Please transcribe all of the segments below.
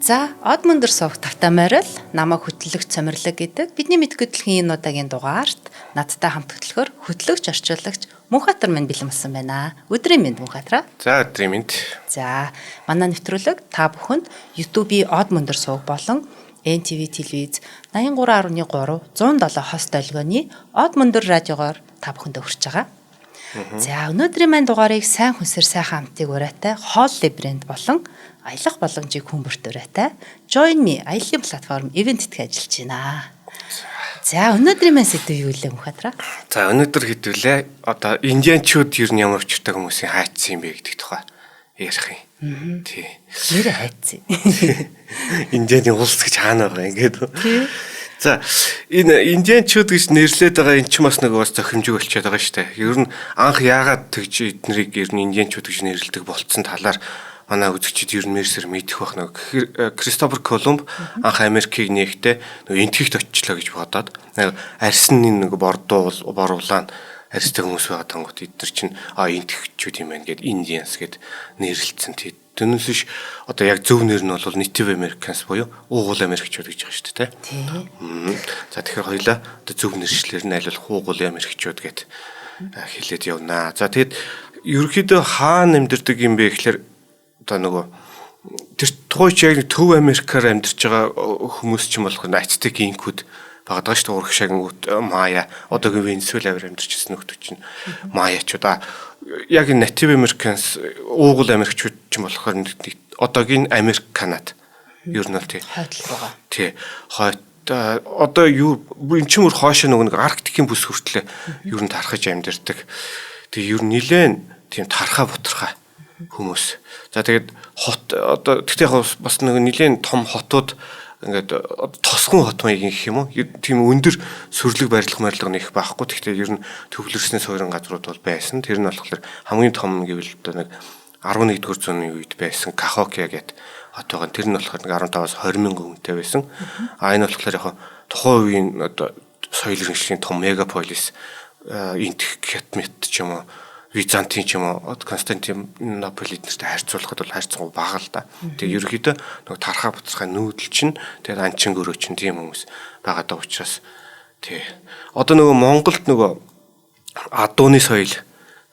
За, од мөндөр сувг тавтай морил намайг хөтлөгч Сомирлог гэдэг. Бидний мэдгүй дэлхийн энэ удаагийн дугаарт надтай хамт хөтлөхөөр хөтлөгч, орчуулагч Мөнхбаатар минь бэлэн болсон байна. Өдрийн мэнд, Мөнхбаатараа. За, өдрийн мэнд. За, манай нэвтрүүлэг та бүхэнд YouTube-ийн од мөндөр сувг болон NTV телевиз 83.3 107 хос долгионы од мөндөр радиогоор та бүхэнд хүрч байгаа. За, өнөөдрийн маань дугаарыг сайн хүнсээр сайхан амтыг ураатай Хоолли брэнд болон аялах боломжийг хүмүүрт ураатай Join Me аяллаа платформ ивент тэтгэх ажиллаж байна. За, өнөөдрийн маань сэдэв юу вэ, Мөнхбаатараа? За, өнөөдөр хэдүүлээ одоо индианчууд ер нь ямар учиртай хүмүүсийн хайцсан юм бэ гэдэг тухай ярих юм. Тий. Нэр хайцсан. Индианы улс гэж хаана байгаа ингээд. За, энэ индианчууд гэж нэрлээд байгаа эн чинь бас нэг бас зохимжиг болчиход байгаа шүү дээ. Ер нь анх яагаад тэгж эднэрийг ер нь индианчууд гэж нэрлэдэг болцсон талаар манай үзэгчид ер нь мэрсэр мэдэх байх. Нэг Кристофер Колумб анх Америкийг нээхдээ нөгөө энтгэхт очлоо гэж бодоод арьсны нэг бордуу боруулаан арьстай хүмүүс байгаа тангууд эдгээр чинь а энтгэхчүүд юм байна гэд Indians гэд нэрлэлцэн. Түүнээс биш одоо яг зөв нэр нь бол Native Americans буюу уугуул Америкчууд гэж байгаа шүү дээ. Тий. За, тэгэхээр хоёлаа одоо зөв нэршлэр нь аль болох уугуул Америкчууд гэд хэлээд явнаа. За, тэгэд ерөнхийдөө хаана амьдардаг юм бэ гэхлээр одоо нөгөө тэр тухайч яг Төв Америкаар амьдарч байгаа хүмүүс ч юм болох Ацтек, инкүүд байгаа даа шүү дээ. Ураг шагингууд, Майя, одоогийн Венесуэла авир амьдарч ирсэн нөхдүүд чинь Майячууд. Яг энэ Native Americans уугуул Америкчууд ч юм болохоор одоогийн Америк, Канад ер нь бол тий. Хойд руугаа. Тий. Хойд одоо юу эн чинь бүр хоошоо нөгөө нэг Арктикийн бүс хүртлээ ер нь тархаж амьдардаг. Тэгээ ер нь нилээн тийм тархаа бутархаа хүмүүс. За, тэгээд хот одоо тэгтээ яг бас нэг нилээн том хотууд ингээд тосгон хот маягийн гэх юм уу? Тийм өндөр сүрлэг барилга барилга нэг байхгүй. Тэгтээ ер нь төвлөрсний суурин газрууд бол байсан. Тэр нь болохоор хамгийн том гэвэл одоо нэг 11-р зууны үед байсан Кахокия гэдэг хот байгаа. Тэр нь болохоор нэг 15-аас 20 мянган хүнтэй байсан. А энэ болохоор яг тухайн үеийн одоо соёл иргэншлийн том мегаполис Энтх, Хятмит ч юм уу, Византын ч юм уу, Константинополь эднэртэй харьцуулахад бол харьцангуй бага л да. Тэгээ ерөнхийдөө нөгөө тархаа буцхай нүүдэл чинь тэгээд анчин гөрөө чинь тийм хүмүүс байгаа даа учраас тий. Одоо нөгөө Монголд нөгөө адууны соёл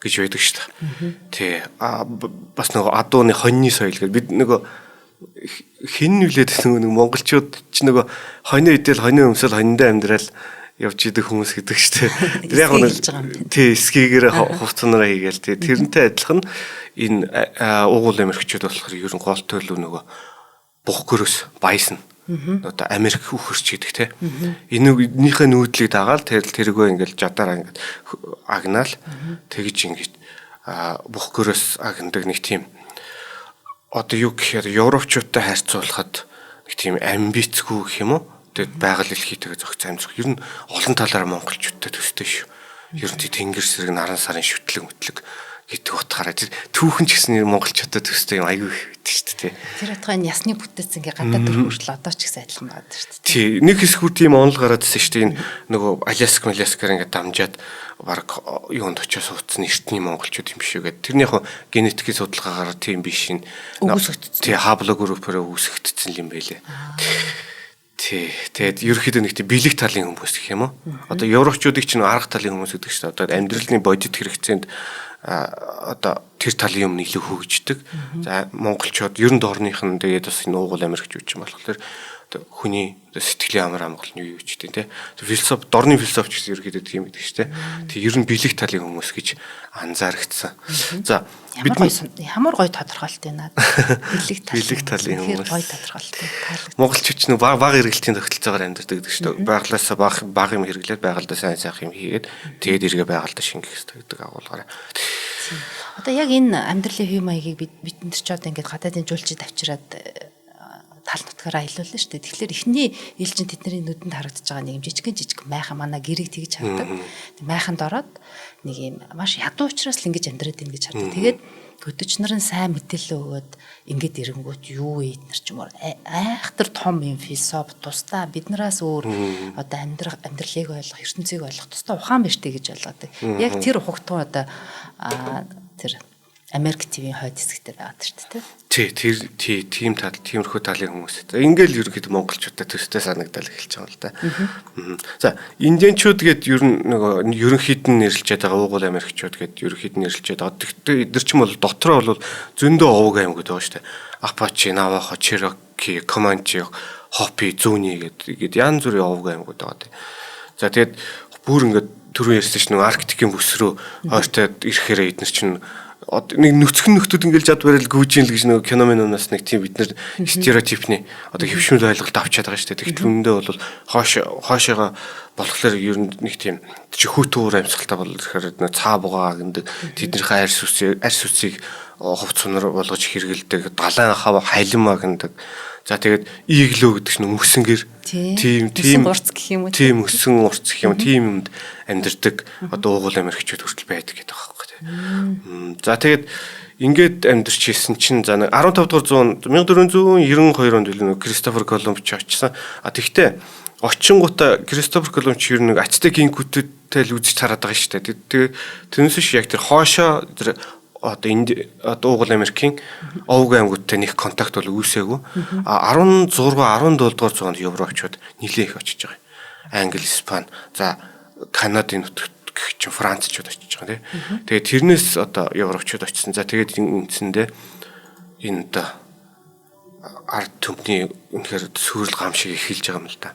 гэж байдаг шүү дээ. Тий. А бас нөгөө адууны хоньны соёл гэж бид нөгөө хин нүлээд нөгөө нэг монголчууд ч нөгөө хоньно идэл, хоньно өмсөл, хониндоо амьдрал явж идэг хүмүүс гэдэг шүү дээ. Тэр яг нэг тий эсгийгээр хувцсанараа хийгээл тий тэрнтэй адилхан энэ уугуул Америкчууд болохоор ер нь гол төлөв нөгөө бух гөрөөс байсан. Одоо Америк үхэрч гэдэг те. Энэнийхээ нүүдлийг дагаал тэр тэргөө ингээл жадаараа ингээд агнаал тэгж ингээд бух гөрөөс агнадаг нэг тийм одоо юу гэхээр европчуудтай харьцуулахад нэг тийм амбицгүй гэх юм уу? Тэгээд байгаль дэлхийтэйгээ зохицсон амьсгал. Ер нь олон талаараа монголчуудтай төстэй шүү. Ер нь тэнгэр сэрэг наран сарын шүтлэг мэтлэг гэдэг утгаараа тэр түүхэн ч гэсэн монголчуудтай төстэй юм аягүй их байдаг шүү дээ. Тэр утгаа энэ ясны бүтэц ингээ гадаад төрөх хүртэл одоо ч гэсэн адилхан байгаа шүү дээ. Тий, нэг хэсгүүд тийм онол гараад ирсэн шүү дээ. Энэ нөгөө Аляск, Маляскаар ингээ дамжаад баг юунд очиж суудсан эртний монголчууд юм биш үү гэдэг. Тэрний яг генетикийн судалгаагаар тийм биш юм. Үүсгэгдсэн. Тий, хаплогруппаар үүсгэгдсэн юм байлээ. Тий. Тэгээд ерөнхийдөө нэг тийм бэлэг талын хүмүүс гэх юм уу? Одоо европчуудыг чинь арга талын хүмүүс гэдэг шүү дээ. Одоо амьдралын бодит хэрэгцээнд одоо тэр талын юм илүү хөгждөг. За, монголчууд ер нь дорных нь тэгээд бас энэ уугуул Америкчууд ч юм болохоор хүний сэтгэлийн амар амгалан юу юу ч гэдэг те. Философи, дорны философи ч гэсэн ерөнхийдөө тийм гэдэг шүү дээ. Тэг ер нь бэлэг талын хүмүүс гэж анзаарэгдсэн. За, бид ямар гоё тодорхойлт байна. Бэлэг талын бэлэг талын хүмүүс. Гоё тодорхойлт. Монголчууд ч нэг баг баг эргэлтийн тогтолцоогоор амьдардаг гэдэг шүү дээ. Байгалаасаа баг баг юм хэрэглээд байгальдаа сайн сайхан юм хийгээд тэгээд эргээ байгальдаа шингэх хэрэгтэй гэдэг агуулгаараа. Одоо яг энэ амьдралын хэв маягийг бид бид нар ч одоо ингээд гадаадын жуулчид авчираад тал нутгаараа аялуулна шүү дээ. Тэгэхээр эхний ээлжин тэдний нүдэнд харагдаж байгаа нэг юм жижигэн жижиг майхан, манай гэрийг тэгж хардаг. Майханд ороод нэг юм маш ядуу учраас л ингэж амьдраад ийн гэж хардаг. Тэгээд хөдөж нар нь сайн мэдээлэл өгөөд ингээд ирэнгүүт юу вэ эднэр ч юм уу айхтар том юм философи тусдаа биднээс өөр одоо амьдрах амьдралыг ойлгох, ертөнцийг ойлгох тусдаа ухаан биш үү гэж ойлгодог. Яг тэр ухагтун одоо тэр Америк твийн хойд хэсэгтэр байгаад шүү дээ. Тий, тэр тий, тийм тал, тиймэрхүү талын хүмүүс. За ингээл ерөнхийдөө монголчуудаа төстэй санагдал эхэлж байгаа юм л да. За, индианчууд гээд ер нь нөгөө ерөнхийд нь нэрлчээд байгаа уугуул америкчууд гээд ерөнхийд нь нэрлчээд байгаа. Тэгтээ эдгээр чинь бол дотроо бол зөндөө овог аймагуд байгаа шүү дээ. Апачи, Навахо, Чероки, Команчи, Хопи, Зүүни гээд янз бүрийн овог аймагуд байгаа. За тэгээд бүр ингээд түрүү ярьсан чинь нөгөө Арктикийн бүс рүү ойртой ирэхээрээ эднэр чинь нэг нүцгэн нөхдүүд ингээл жад барил гүйжин л гэж нөгөө кино минунаас нэг тийм бид нэр стереотипний одоо хөвшмөл ойлголт авчаад байгаа шүү дээ. Тэгтэл үнэндээ бол хойшоогоо болохоор ер нь нэг тийм чи хүүтэн уур амьсгалтай бол ихээр нэг цаа бугаа гэндэг тэднийхээ арьс үсийг хувц сунар болгож хэрэгэлдэг, далайн хав халимаа гэндэг. За тэгээд ийглөө гэдэг чинь мөсөн гэр тийм тийм урц гэх юм уу, тийм мөсөн урц гэх юм, тийм юмд амьдардаг одоо уугуул америкчууд хүртэл байдаг гэдэг байгаа байхгүй тий. За тэгээд ингээд амьдарч ирсэн чинь за 15 дугаар зуун 1492 онд илүү Кристофер Колумб ч очсон. А тэгтээ очингуудаа Кристофер Колумб ч ер нь нэг Ацтек инкүүдтэй л үзэж хараад байгаа шүү дээ. Тэгээд тэрнээс биш яг тэр хоошоо тэр одоо энд одоо уугуул Америкийн овог аймагуудтай нэг контакт бол үүсээгүй. А 16 17 дугаар зуунд европчууд нэлээд их очиж байгаа. Англи, Испани, за Канадын нутагт гэх чинь Францчууд очиж байгаа тий. Тэгээд тэрнээс одоо европчууд очсон. За тэгээд үндсэндээ энэ одоо ард түмний үнэхээр сүрэл гам шиг эхэлж байгаа юм л да.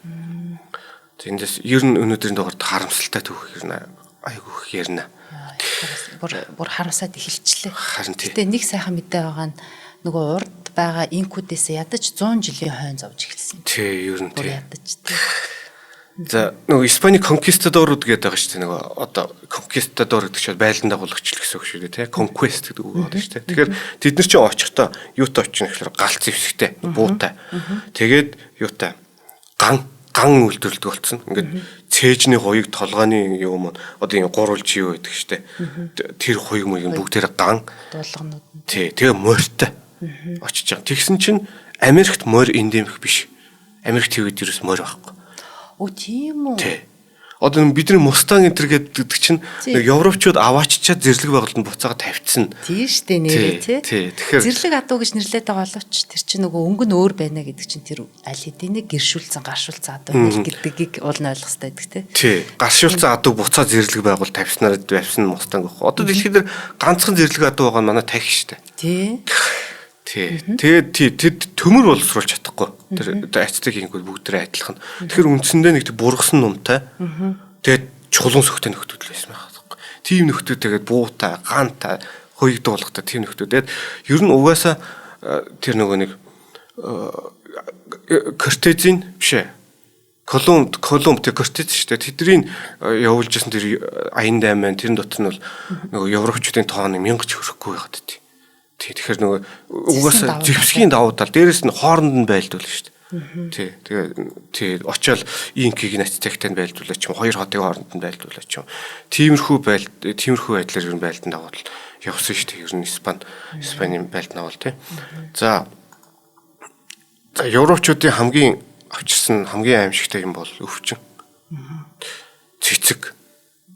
Тэндээс ер нь өнөөдрийн дугаард харамсалтай түүх ер нь айгүй их ярина. Бүр харамсаад эхэлчлээ. Харин тий. Гэтэ нэг сайхан мэдээ байгаа нь нөгөө урд байгаа инкүүдээс ядаж 100 жилийн хойно зовж эхэлсэн. Тий, ер нь тий. Ядаж тий. За нөгөө Испани конкистадорууд гэдэг байгаа шүү дээ. Нөгөө одоо конкистадор гэдэг чинь байлдан дагуулагч л гэсэн үг шүү дээ, тий. Conquest гэдэг үг байгаа шүү дээ. Тэгэхээр тэд нар чинь очихдоо юутай очих нь гэхээр галц зэвсэгтэй, буутай. Тэгээд юутай ган үйлдвэрлэдэг болсон. Ингээд цээжний хуйг, толгойн юм одоо юм гурвалж юу гэдэг штэ. Тэр хуйг мuyг бүгдээр ган дуулганууд. Тий, тэгээ морьтой очиж байгаа. Тэгсэн чинь Америкт морь эндемик биш. Америкт хийгээд ерөөс морь байхгүй. Оо тийм үү. Тий. Одоо бидний Мустанг энэ төр гэдэг чинь нэг европчууд авааччаад зэрлэг байгуулалт буцаага тавьчихсан. Тийм штэ нэрээ тий. Тэгэхээр зэрлэг адуу гэж нэрлээд байгаа боловч тэр чинь нөгөө өнгө нь өөр байна гэдэг чинь тэр аль хэдийн гэршүүлсэн гаршуулсан адуу гэдгийг уул нь ойлгох хэрэгтэй гэдэг тий. Тий. Гаршуулсан адуу буцаа зэрлэг байгуул тавьснаар тавьсан Мустанг байхгүй. Одоо дэлхийд дээр ганцхан зэрлэг адуу байгаа нь манай тах штэ. Тий. Тий. Тэгээд тий тэд төмөр боловсруулж чадахгүй. Тэр одоо Ацтек инкүүд бүгдээрээ адилхан. Тэгэхээр үндсэндээ нэг бургасан нумтай. Тэгээд чулуун сөхтэй нөхдүүд л байсан байх. Тийм нөхдүүд тэгээд буутай, гантай, хуйг дуулгатай тийм нөхдүүд. Тэгээд ер нь угаасаа тэр нөгөө нэг Кортезийн биш ээ. Колумб тэг Кортез шүү дээ. Тэдний явуулж байсан тэр аян дайман тэрэн дотор нь бол нөгөө европчуудын тооны 1000 ч хүрэхгүй байгаад тий. Тэгэхээр нөгөө угаасаа зэвсгийн давуу тал дээрэс нь хооронд нь байлдуул шүү дээ. Тий. Тэгээ тий очиод инкийг нь Ацтектэй нь байлдуулаа ч юм, хоёр хотын хооронд нь байлдуулаа ч юм. Тиймэрхүү байдлаар ер нь байлдан дагуул явсан шүү дээ. Ер нь Испанийн байлдан дагуул тий. За европчуудын хамгийн авчирсан хамгийн аимшигтай юм бол өвчин. Цэцэг,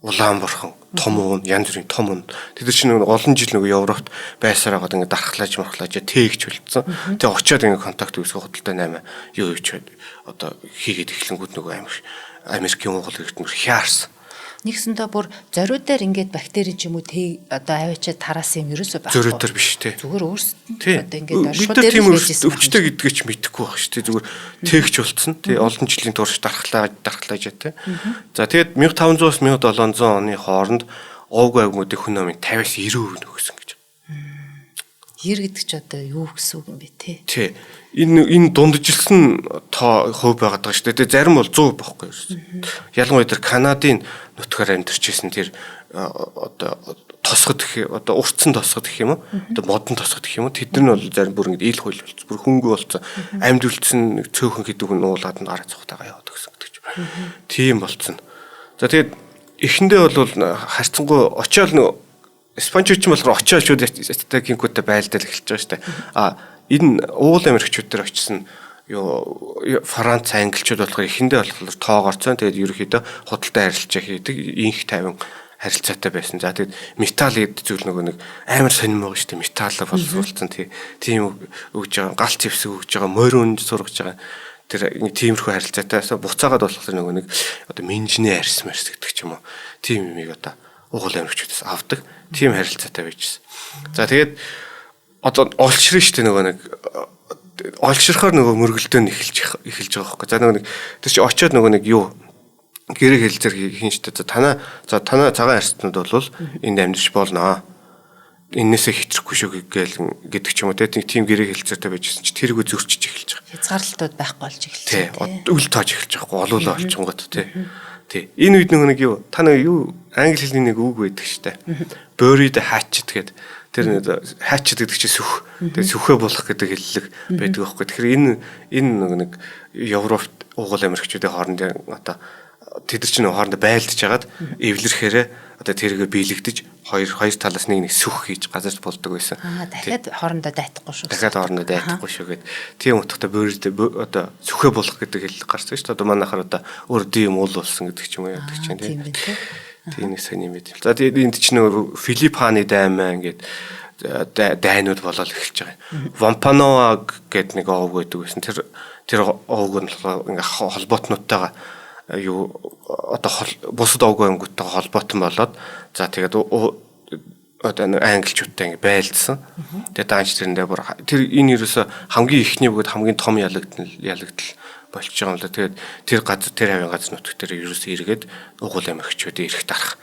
улаан бурхан, том уун, янз бүрийн том уун. Тэд нар чинь нэг олон жил нэг Европт байсаар байгаад ингээд дархлааж мархлааж тээгч болцсон. Тэгээ очиод ингээд контакт үүсгэх худалдаа 8 юу юу ч одоо хийгээд эхлэнгүүд нөгөө Америкийн уугуул иргэд мөр хяарсан. Нэгсэндээ бүр зориудаар ингээд бактери ч юм уу тэг одоо аваачаад тараасан юм ерөөсөө байхгүй. Зориудаар биш те. Зүгээр өөрсдөд нь одоо ингээд оршихуй дээр л байж байсан. Өвчтэй гэдгээ ч мэдэхгүй байх шүү те. Зүгээр тэгч болцсон. Тэ олон жилийн турш дархлааж те. За тэгээд 1500-аас 1700 оны хооронд овг аймагуудын хүн амын 50-90% нөхсөн гэж. 90 гэдэг чи одоо юу гэсэн үг юм бэ те? Тий. Энэ дунджилсан тоо хувь байгаад байгаа шүү дээ. Тэгээ зарим бол 100% байхгүй юу. Ялангуяа тэр Канадын нутгаар амьдарч байсан тэр одоо тосгод гэх одоо уртсан тосгод гэх юм уу? Одоо модон тосгод гэх юм уу? Тэд нар нь бол зарим бүр ингэ ил хууль болсон. Бүр хөнгө болсон. Амьд үлдсэн цөөхөн хэдүүг нь уулаад нь гараа цухтагаа яваад гэсэн гэдэг чинь. Тийм болцсон. За тэгээд эхэндээ бол харьцангуй очиод нөө Испанчууд ч юм болохоор очиод шууд Ацтекинкүүдтэй байлдал эхэлж байгаа шүү дээ. А энэ уул Америкчууд дээр очисон юу Франц, англичууд болохоор эхэндээ болохоор тоогоорцсон. Тэгээд ерөнхийдөө худалдаа арилжаа хийдэг, инх тайван харилцаатай байсан. За тэгээд металл гэдэг зүйл нөгөө нэг амар сонирм байгаа шүү дээ. Металл боловсруулсан тийм өгж байгаа, галт зэвсэг өгж байгаа, морь үнж сургаж байгаа. Тэр тиймэрхүү харилцаатай. Буцаагаад болохоор нөгөө нэг одоо минжний арьс марс гэдэг ч юм уу. Тийм юмыг одоо угуул Америкчуудаас авдаг. Тийм харилцаатай байжсэн. За тэгээд одоо олшрын шүү дээ нөгөө нэг олширхоор нөгөө мөргөлдөө нь эхэлж байгаа байхгүй. За нөгөө нэг тэр чи очиод нөгөө нэг юу гэрээ хэлцээр хийн штэ. За танаа цагаан арьснууд бол энд амьдарч болно. Эннээсээ хитрэхгүй шүү гээл гэдэг ч юм уу те. Тийм гэрээ хэлцээртэй байжсэн чи тэргөө зөрчиж эхэлж байгаа. Хязгаарлалтууд байхгүй болж эхэлж байгаа. Тий. Үл тоож эхэлж байгаа хгүй. Олуулаа олчингууд те. Тий. Энэ үед нөгөө нэг юу та нэг юу англи хэлний нэг үг байдаг штэ. Bury the hatchet гэдэг. Тэр hatchet гэдэг чинь сүх. Тэгээ сүхээ булах гэдэг хэллэг байдаг байхгүй. Тэгэхээр энэ нөгөө нэг Европт угуул Америкчуудын хоорондын одоо тэд нар чинь хоорондоо байлдаж хагаад эвлэрхээрээ одоо тэргээ биелэгдэж хоёр талаас нэг сүх хийж газарт болдог байсан. Аа дахиад хоорондоо дайтахгүй шүү. Дахиад хоорондоо дайтахгүй шүү гэд. Тийм утгатай bury одоо сүхээ булах гэдэг хэллэг гарсан шүү дээ. Одоо манайхаар одоо өөр дим уул болсон гэдэг ч юм уу яадаг чинь тийм. Тийм нэг сони юм байт. За тэгээд энд чинь нөгөө Филипп хааны даймаа ингээд дайнууд болоод эхэлж байгаа юм. Вампаноаг гэдэг нэг овг байдаг байсан. Тэр овг нь болохоор ингээ холбоотнуудтайгаа юу одоо бусад овг ангуудтайгаа холбоотон болоод за тэгээд одоо англичуудтай ингээ байлдсан. Тэгээд даанч тэрэндээ бүр тэр энэ ерөөсө хамгийн ихний бөгөөд хамгийн том ялагдал болчихж байгаа юм л да. Тэгээд тэр газар тэр хавийн газар нутаг дээр ерөөсө эргээд угуул Америкчуудын эрх дарах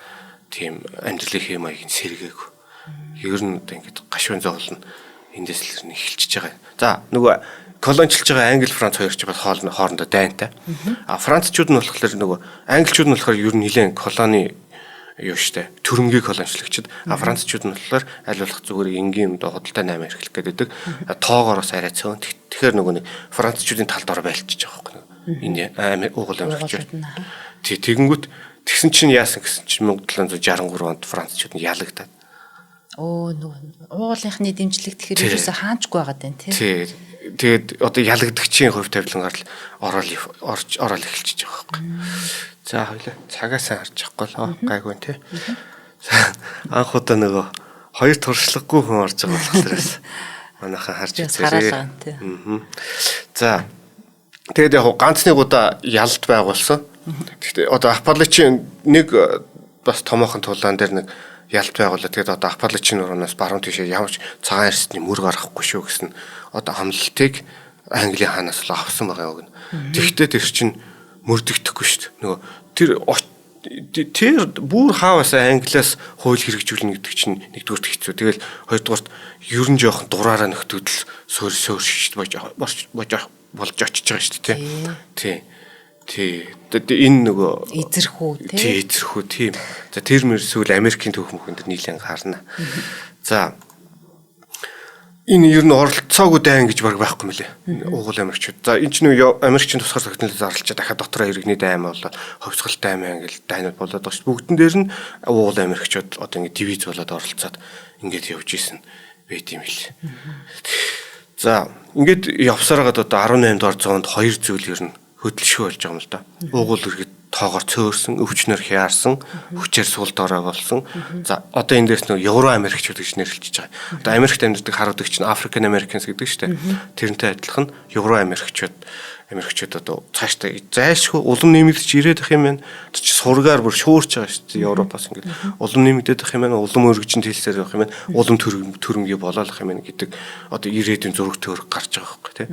тийм амьдралын хэм маягийг сэргээгүй. Ер нь одоо ингээд гашуун зовлон эндээс л эхэлчихэж байгаа. За нөгөө колоничлж байгаа Англи Франц хоёр ч бас хоорондоо дайнтай. А францчууд нь болохоор нөгөө англичууд нь болохоор ер нь нэлээд колони юу штэ төрөмгийн колоничлагчид. А францчууд нь болохоор аль болох зүгээр энгийн юм худалдаа 8 эрхлэх гэдэг. Тоогоор бас арай цөөн. Тэгэхээр нөгөө нэг францчуудын талд ороо байлчиж байгаа байхгүй энэ угуул Америкчууд. Тий тэгэнгүүт тэгсэн чинь яасан гэсэн чинь 1763 онд францчууд нь ялагдаад. Өө нөгөө уулынхны дэмжлэг тэгэхээр ерөөсө хаанчгүй байгаад байна тий. Тий. Тэгээд одоо ялагдагчийн хувь тавилангаар л ороод эхэлчихэж байгаа байхгүй. За хоёлаа цагаа сайн харж чадахгүй л гайгүй тий. Анх удаа нөгөө хоёр туршлагагүй хүн орж байгаа болохоор бас манайхан харж үзээрэй. За тэгээд яг ганц нэг удаа ялалт байгуулсан. Гэхдээ одоо Апалачин нэг бас томоохон тулаан дээр нэг ялт байгуулаа. Тэгээд одоо Апалачин нуранаас баруун тийшээ ямар ч цагаан арьсны мөр гаргахгүй шүү гэсэн одоо амлалтыг Английн хаанаас л авсан байгаа юм. Тэгэхдээ тэр чинь мөрдөгдөхгүй шүү дээ. Нөгөө тэр бүр хааваас Англиас хууль хэрэгжүүлнэ гэдэг чинь нэгдүгüрт хэцүү. Тэгэл хоёрдугаарт ер нь жоохон дураараа нөхдөдөл суур шигт болж болж очиж байгаа шүү дээ. Тий. Тий. Энэ нөгөө эзэрхүү тий. Тий, эзэрхүү тийм. За тэр мөр сүүл Америкийн түүх мөхөнд нийлэн гарна. За энэ ер нь оролцоогүй дайн гэж баг байхгүй мөлий. Угуул Америкчууд. За энэ ч нөө Америкчин тусгаар тогтнол зарлчаа дахиад дотроо иргэний дайн болоод хувьсгалт дайн ингээл дайнууд болоод байгаа шүү. Бүгдэн дээр нь угуул Америкчууд одоо ингэ дивиз болоод оролцоод ингээд явж исэн байт юм хэл. За ингээд явсараад одоо 18 дугаар зуунд хоёр зүйл ер нь хөдөлшгүй болж байгаа юм л да. Уугуул иргэд тоогоор цөөрсөн, өвчнөр хяарсан, хүчээр сул дорой болсон. За одоо эндээс нөө Евро Америкчууд гэж нэрлэж байгаа. Одоо Америкт амьдардаг харуудаг чинь African Americans гэдэг шүү дээ. Тэрнтэй адилхан Евро Америкчууд одоо цаашдаа зайлшгүй улам нэмэгдэж ирээд ах юм байна. Тэр чи сургаар бүр шуурч байгаа шүү дээ. Европоос ингээд улам нэмэгдээд ах юм байна. Улам өргөжин тэлсээр явах юм байна. Улам төрөнгийн болоолох юм байна гэдэг одоо ирээдүйн зураг төөрөг гарч байгаа байхгүй тий.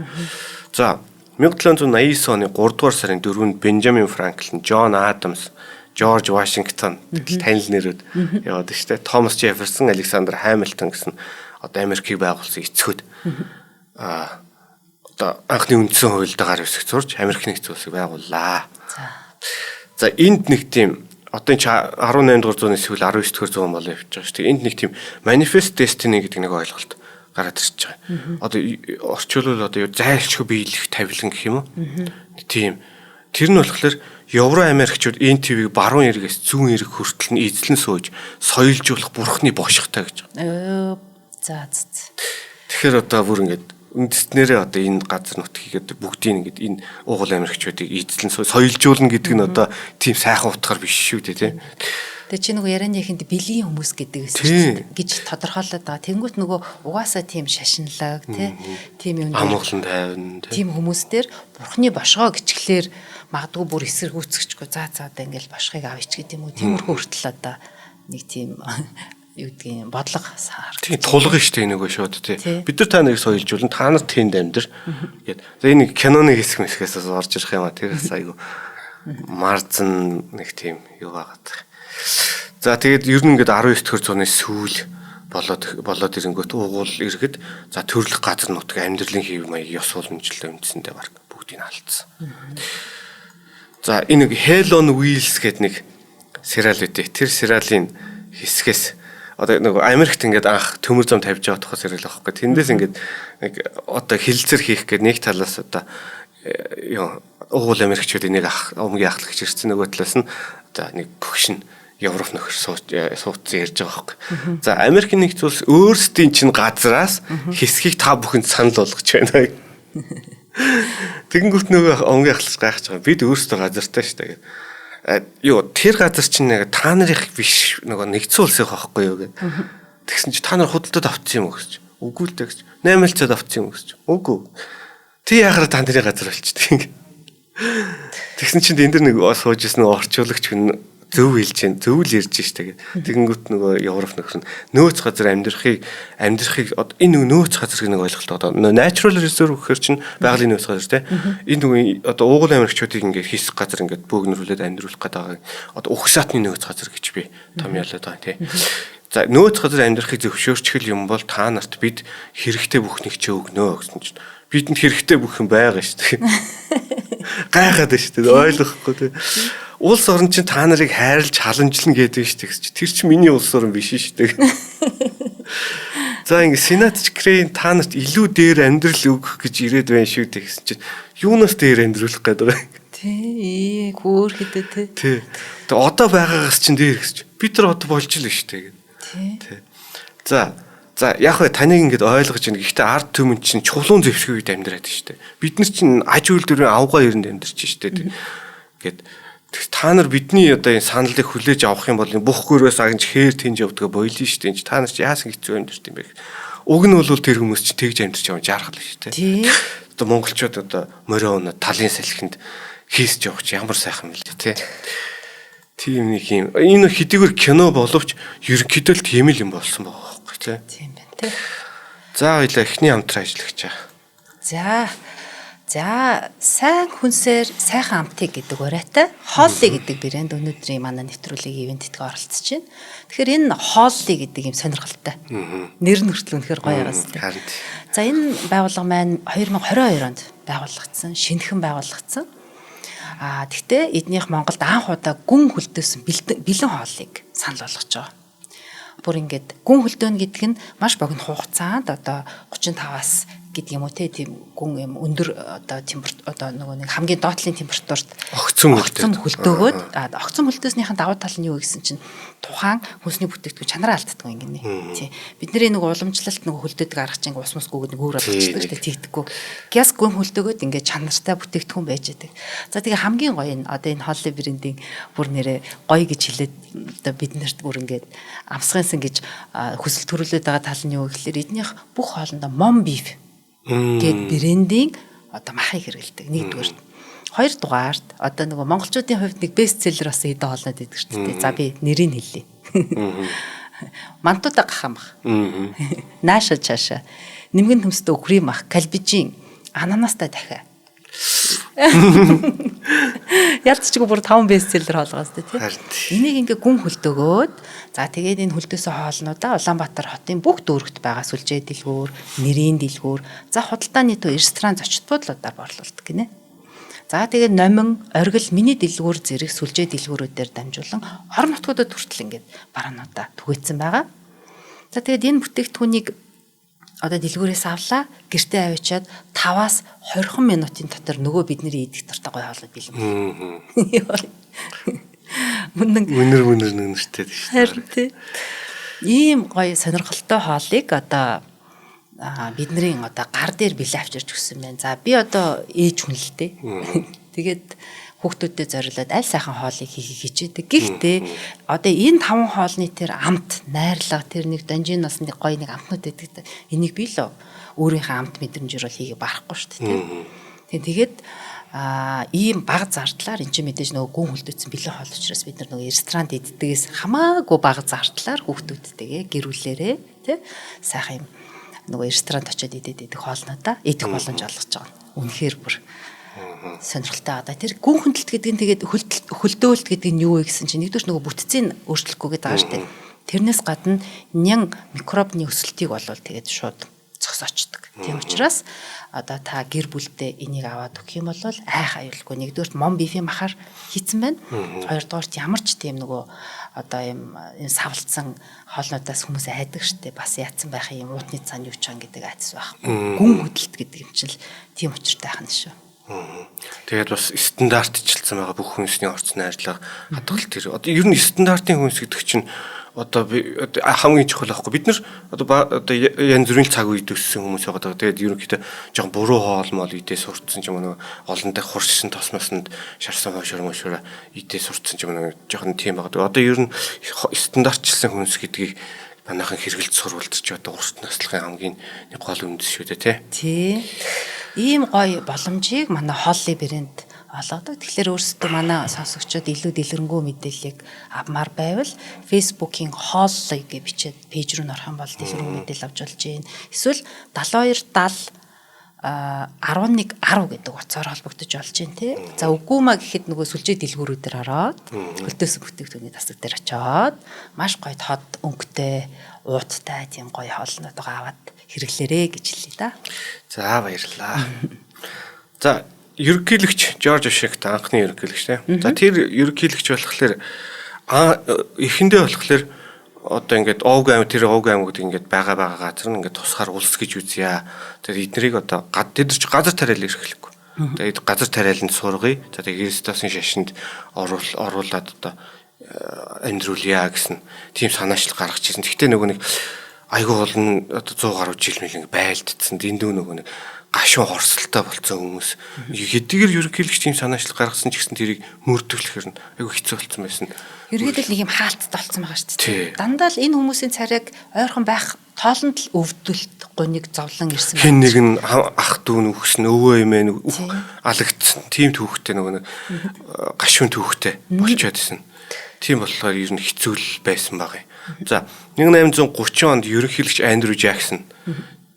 За 1789 оны 3 дугаар сарын 4-нд Бенжамин Франклин, Джон Адамс, Жорж Вашингтон танил нэрүүд яваад шүү дээ. Томас Джефферсон, Александр Хамилтон гэсэн одоо Америкийг байгуулсан эцгүүд одоо анхны үндсэн хуульд гар үсэг зурж Америк нэгдсэн улсыг байгууллаа. За энд нэг тийм одоо энэ 18 дугаар зууны сүүл 19 дугаар зуун болоо явж байгаа шүү дээ. Энд нэг тийм Manifest Destiny гэдэг нэг ойлголт гараад ирж байгаа. Одоо орчуулвал одоо юу зайлшгүй биелэх тавилан гэх юм уу? Тийм. Тэр нь болохоор Евро Америкчууд энэ твийг баруун эргээс зүүн эрг хүртэл нь эзлэн сууж соёлжуулах бурхны бошигтой гэж байгаа. За за. Тэгэхээр одоо бүр ингээд үндэстнэрээ одоо энэ газар нутгийг бүгдийг ингээд энэ уугуул Америкчуудыг эзлэн соёлжуулна гэдэг нь одоо тийм сайхан утгаар биш шүү дээ, тийм. Тэгээ чи нөгөө ярианы ихэнд бэлгийн хүмүүс гэдэг гэж тодорхойлоод байгаа. Тэнгүүт нөгөө угаасаа тийм шашинлаг тийм юм амгалан тайван тийм хүмүүс дээр бурхны бошгоо гिचглэр магадгүй бүр эсэргүүцгэчгүй за за одоо ингээл бошгыг авъя ч гэдэг юм уу. Тиймэрхүү хүртэл одоо нэг тийм юу гэдгийг бодлого саар. Тийм тулгын штэ нөгөө шууд тий. Бид нар та нарыг соёлжуулна, та нар тэнд амьдэр гээд. За энэ киноны хэсэг мэсгээс орж ирэх юм а. Тэр бас айгу марзан нэг тийм юу байгаад. За тэгээд ер нь ингээд 19 дэх зууны сүүл болоод ирэнгүүт уугуул иргэд за төрлөх газар нутаг амьдралын хэв маяг ёс уламжлал үндсэндээ баг бүгдийг нь алдсан. За энэ нэг Hell on Wheels гэдэг нэг сериал үүдээ. Тэр сериалын хэсгээс одоо нөгөө Америкт ингээд анх төмөр зам тавьж байгаа тухай сериал байхгүй. Тэндээс ингээд нэг одоо хилцэр хийх гээд нэг талаас одоо юу уугуул Америкчуудын нэг ах өмгийн ахлагч ирсэн, нөгөө талаас нь одоо нэг хөгшин Европ нөхөр суудсан ярьж байгаа байхгүй. За Америкийн нэгдсэн улс өөрсдийн чинь газраас хэсгийг та бүхэнд санал болгож байна. Тэгэнгүүт нөгөө өмгийн ахлагч гайхаж байгаа. Бид өөрсдөө газартай шүү дээ. Юу тэр газар чинь нэг та нарын биш нөгөө нэгдсэн улсын байхгүй юу гэд. Тэгсэн чи та нар худалдаад авчихсан юм уу гэж. Үгүй л дээ гэж. 8 цад авчихсан юм уу гэж. Үгүй. Тий яхаар та нарын газар болчихдээ. Тэгсэн чинь энэ дэр нэг сууж исэн орчуулагч хүн зөв хэлж чинь зөв л ярьж штэ гэд. Тэгэнгүүт нөгөө Европ нөхөр нь нөөц газар амьдрахыг энэ нөгөө нөөц газар гэх нэг ойлголт одоо natural reserve гэхэр чинь байгалийн нөөц газар те. Энэ нөгөө одоо уугуул Америкчуудыг ингээд хийсэх газар ингээд бөөгнөрүүлээд амьдруулах гэдэг байгаа. Одоо угсаатны нөөц газар гэж би томьёолоод байгаа те. За нөөц газар амьдрахыг зөвшөөрчгөл юм бол та нарт бид хэрэгтэй бүхнийг чи өгнө гэсэн чинь бидэнд хэрэгтэй бүх юм байгаа шүү дээ. Гайхаад байна шүү дээ. Ойлгохгүй те. Улс орн чинь та нарыг хайрлж халамжлана гэдэг шүү дээ. Тэр чинь миний улс орн биш шүү дээ. За ингэ Сенат ч Крейн та нарт илүү дээр амьдрал өгөх гэж ирээд байна шүү дээ гэсэн чинь юунаас дээр амьдруулах гээд байгаа юм. Тий, хөөр хэдэ тий. Тий. Тэгээ одоо байгаагаас чинь дээр гэсэн чинь бид нар одоо болж л шүү дээ гэдэг. Тий. За яг вэ таныг ингэж ойлгож байна. Гэхдээ ард түмэн чинь чулуун зэвсгийн үед амьдраад шүү дээ. Бид нар чинь аж үйлдвэрийн авгаа ерэнд амьдарч шүү дээ. Гэт та нар бидний одоо энэ саналыг хүлээж авах юм бол энэ бүх гөрөөс агнж хээр тэнж явдгаа болио шүү дээ. Та нар чи яасан хэцүү амьдарч юм бэ? Уг нь бол тэр хүмүүс чинь тэгж амьдарч байгаа жаргал шүү дээ. Одоо монголчууд одоо морио унаа талын салхинд хийсч явах чи ямар сайхан юм бэ те. Тийм нэг юм. Энэ хэдийгээр кино боловч ерөнхийдөө л тийм л юм болсон байгаа байхгүй тий. Тийм байна тий. За хоёлаа эхний хамтран ажиллагчаа. За сайн хүнсээр сайхан амтыг гэдэг уриатай Хоолли гэдэг брэнд өнөөдрийн манай нэвтрүүлгийн ивент тэтгэн оролцож байна. Тэгэхээр энэ Хоолли гэдэг юм сонирхолтой. Нэр нь хүртэл үнэхээр гоё байгаас тий. За энэ байгууллага маань 2022 онд байгуулагдсан, шинэхэн байгуулагдсан. А тэгтээ эднийх Монголд анх удаа гүн хөлдөөсөн бэлэн хоолыг санал болгож байгаа. Бүр ингээд гүн хөлдөөнө гэдэг нь маш богино хугацаанд одоо 35-аас гэдэг юм уу те тийм гүн юм өндөр одоо температур одоо нөгөө нэг хамгийн доотлын температурт огцом хөлдөөгөөд огцом хөлдөөснийхэн давуу тал нь юу гэсэн чинь тухайн хүнсний бүтээгдэхүүн чанараа алддаггүй ингэнэ. Тий. Бидний нэг уламжлалт нөгөө хөлдөөдөг арга чинь ус мусгүйг нэг өөр болгочихдог шүү дээ, тэгдэггүй. Гяс гүн хөлдөөгөөд ингээд чанартай бүтээгдэхүүн байж байдаг. За тэгээ хамгийн гоё нь одоо энэ Хоолли брендийн бүр нэрээ гоё гэж хэлээд одоо биднэрт бүр ингээд амсгынсан гэж хүсэл төрүүлээд байгаа тал нь юу гэхэлэр эднийх бүх хоолндоо мом биф гээд брендийн одоо махыг хэрэглэдэг нэгдүгээр. Хоёрдугаарт одоо нөгөө монголчуудын хувьд нэг бест селлер бас хэдэн хоолнод идэг шүү дээ. За би нэрийг хэлье. Мантуудаа гахаан мах. Нааша чааша. Нэмгэн төмсдөө үхрийн мах, кальбижин, ананастай дахиа. Ялцчгүй бүр 5 бест селлер хоолгоос тий. Энийг ингээ гүн хөлдөөгөөд за тэгээд энэ хөлдөөсөн хоолнуудаа Улаанбаатар хотын бүх дүүрэгт байгаа сүлжээ дэлгүүр, нэрийн дэлгүүр, за худалдааны төв, ресторан, зочид буудлуудаар борлуулдаг гинэ. За тэгээд номин, оргил, миний дэлгүүр зэрэг сүлжээ дэлгүүрүүдээр дамжуулан орон нутгуудад хүртэл ингээд бараануудаа түгээцсэн байгаа. За тэгээд энэ бүтээгдэхүүнийг одоо дэлгүүрээс авлаа, гэртээ авчиад 5-аас 20 минутын дотор нөгөө бидний идэх дуртай гоё хоолой бэлэн. Үнэн үнэр нүнэртэй шүү дээ. Харин тий. Ийм гоё сонирхолтой хоолыг одоо бидний одоо гар дээр бэлэн авчирч өгсөн байна. За би одоо ээж хүн л дээ. Тэгээд хүүхдүүдэд зориулаад аль сайхан хоолыг хийхийг хичээдэг. Гэхдээ одоо энэ таван хоолны тэр амт, найрлага, тэр нэг донжиноос нэг гоё нэг амтнууд байдаг. Энийг би л өөрийнхөө амт мэдрэмжээр бол хийгээ барахгүй шүү дээ. Тэгээд ийм бага зардлаар эн чинь мэдээж нөгөө гүн хөлдөөцсөн бэлэн хоол учраас бид нар нөгөө ресторанд иддгээс хамаагүй бага зардлаар хүүхдүүдтэйгээ гэр бүлээрээ тий сайхан юм нөгөө ресторанд очиод идээд идэх хоолнуудаа идэх боломж олгож байгаа. Үнэхээр бүр сонирхолтой. Одоо тэр гүн хөндлөлт гэдэг нь тэгээд хөлдөөлт гэдэг нь юу вэ гэсэн чинь нэгдүгээр нөгөө бүтцийн өөрчлөхгүй гэдэг байгаа шүү дээ. Тэрнээс гадна нян микробны өсөлтийг болвол тэгээд шууд зогсоочдөг. Тийм учраас одоо та гэр бүлдээ энийг аваад өгөх юм бол айх аюулгүй. Нэгдүгээрт мом бифийн махаар хийцэн байна. Хоёрдугаарт ямар ч тийм нөгөө одоо юм савлцсан хоолнуудаас хүмүүс айдаг штэ. Бас яатсан байх юм уутны цан юу чан гэдэг айдас байхгүй. Гүн хөдөлт гэдэг юм чинь л тийм учиртай байх нь шүү. Тэгээд бас стандартчилсан байгаа бүх хүнсний орц найрлага хадгалт тэр. Одоо ер нь стандартын хүнс гэдэг чинь одоо хамгийн чухал байхгүй. Бид нар одоо янз бүрийн цаг үед өссөн хүмүүс байгаа. Тэгээд ерөнхийдөө жоохон буруу хоол мол идээ сурцсан ч юм уу, олон дахь хуршсан тосмосонд шарсан хошор мошор идээ сурцсан ч юм уу, жоохон тийм байгаа. Одоо ер нь стандартчилсан хүнс гэдгийг манайхан хэрэгэлж сурвалжж одоо урт наслахын хамгийн нэг гол үндэс шүү дээ, тий. Тий. Ийм гоё боломжийг манай хооллын брэнд олгодог. Тэгэхээр өөрсдөө манай сонсогчдод илүү дэлгэрэнгүй мэдээллийг авмаар байвал Facebook-ийн хооллоё гэж бичээд пэйж рүү норох юм бол дэлгэрэнгүй мэдээлэл авч болж байна. Эсвэл 72 70 11 10 гэдэг утсаар холбогдож болж байна тий. За үгүй маа гэхэд нөгөө сүлжээ дэлгүүрүүдээр ороод хөлдөөсөн бүтээгдэхүүний тасаг дээр очиод маш гоё тод өнгөтэй ууттай тийм гоё хоолнуудаа аваад хэрэглээрэй гэж хэлье да. За баярлалаа. За ерөнхийлөгч Жорж Вашингтон анхны ерөнхийлөгч тий. За тэр ерөнхийлөгч болохоор эхэндээ болохоор одоо ингээд Овг аймаг тэр Овг аймагуд ингээд байгаа газар нь ингээд тусгаар улс гэж үзье. Тэр эднэрийг одоо тэд ч газар тариал эрхлэхгүй. Тэгээд газар тариаланд сургая. За тэгээд Христосын шашинд оруулаад одоо амьдруулъя гэсэн тийм санаачлал гаргаж ирсэн. Гэхдээ нөгөө нэг айгүй олон одоо 100 гаруй жил мэл ингээд байлдсан. Дэндүү нөгөө нэг гашуун хорсолтой болцсон хүмүүс. Хэдийгээр ерөнхийлөгч тийм санаачлал гаргасан ч гэсэн тэрийг мөрдөглөхөр нь айгүй хэцүү болсон байсан. Ерөнхийдөө нэг юм хаалттай болсон байгаа шүү дээ. Дандаа л энэ хүмүүсийн царайг ойрхон байх тоолонд л өвдөлт, гуниг, зовлон ирсэн байна. Хэн нэг нь ах дүү нь үхсэн, өвөө эмээ нь алагдсан. Тийм түүхтэй нөгөө нэг гашуун түүхтэй болчоод исэн. Тийм болохоор ер нь хэцүү л байсан баг юм. За 1830 онд ерөнхийлөгч Андрю Жаксон.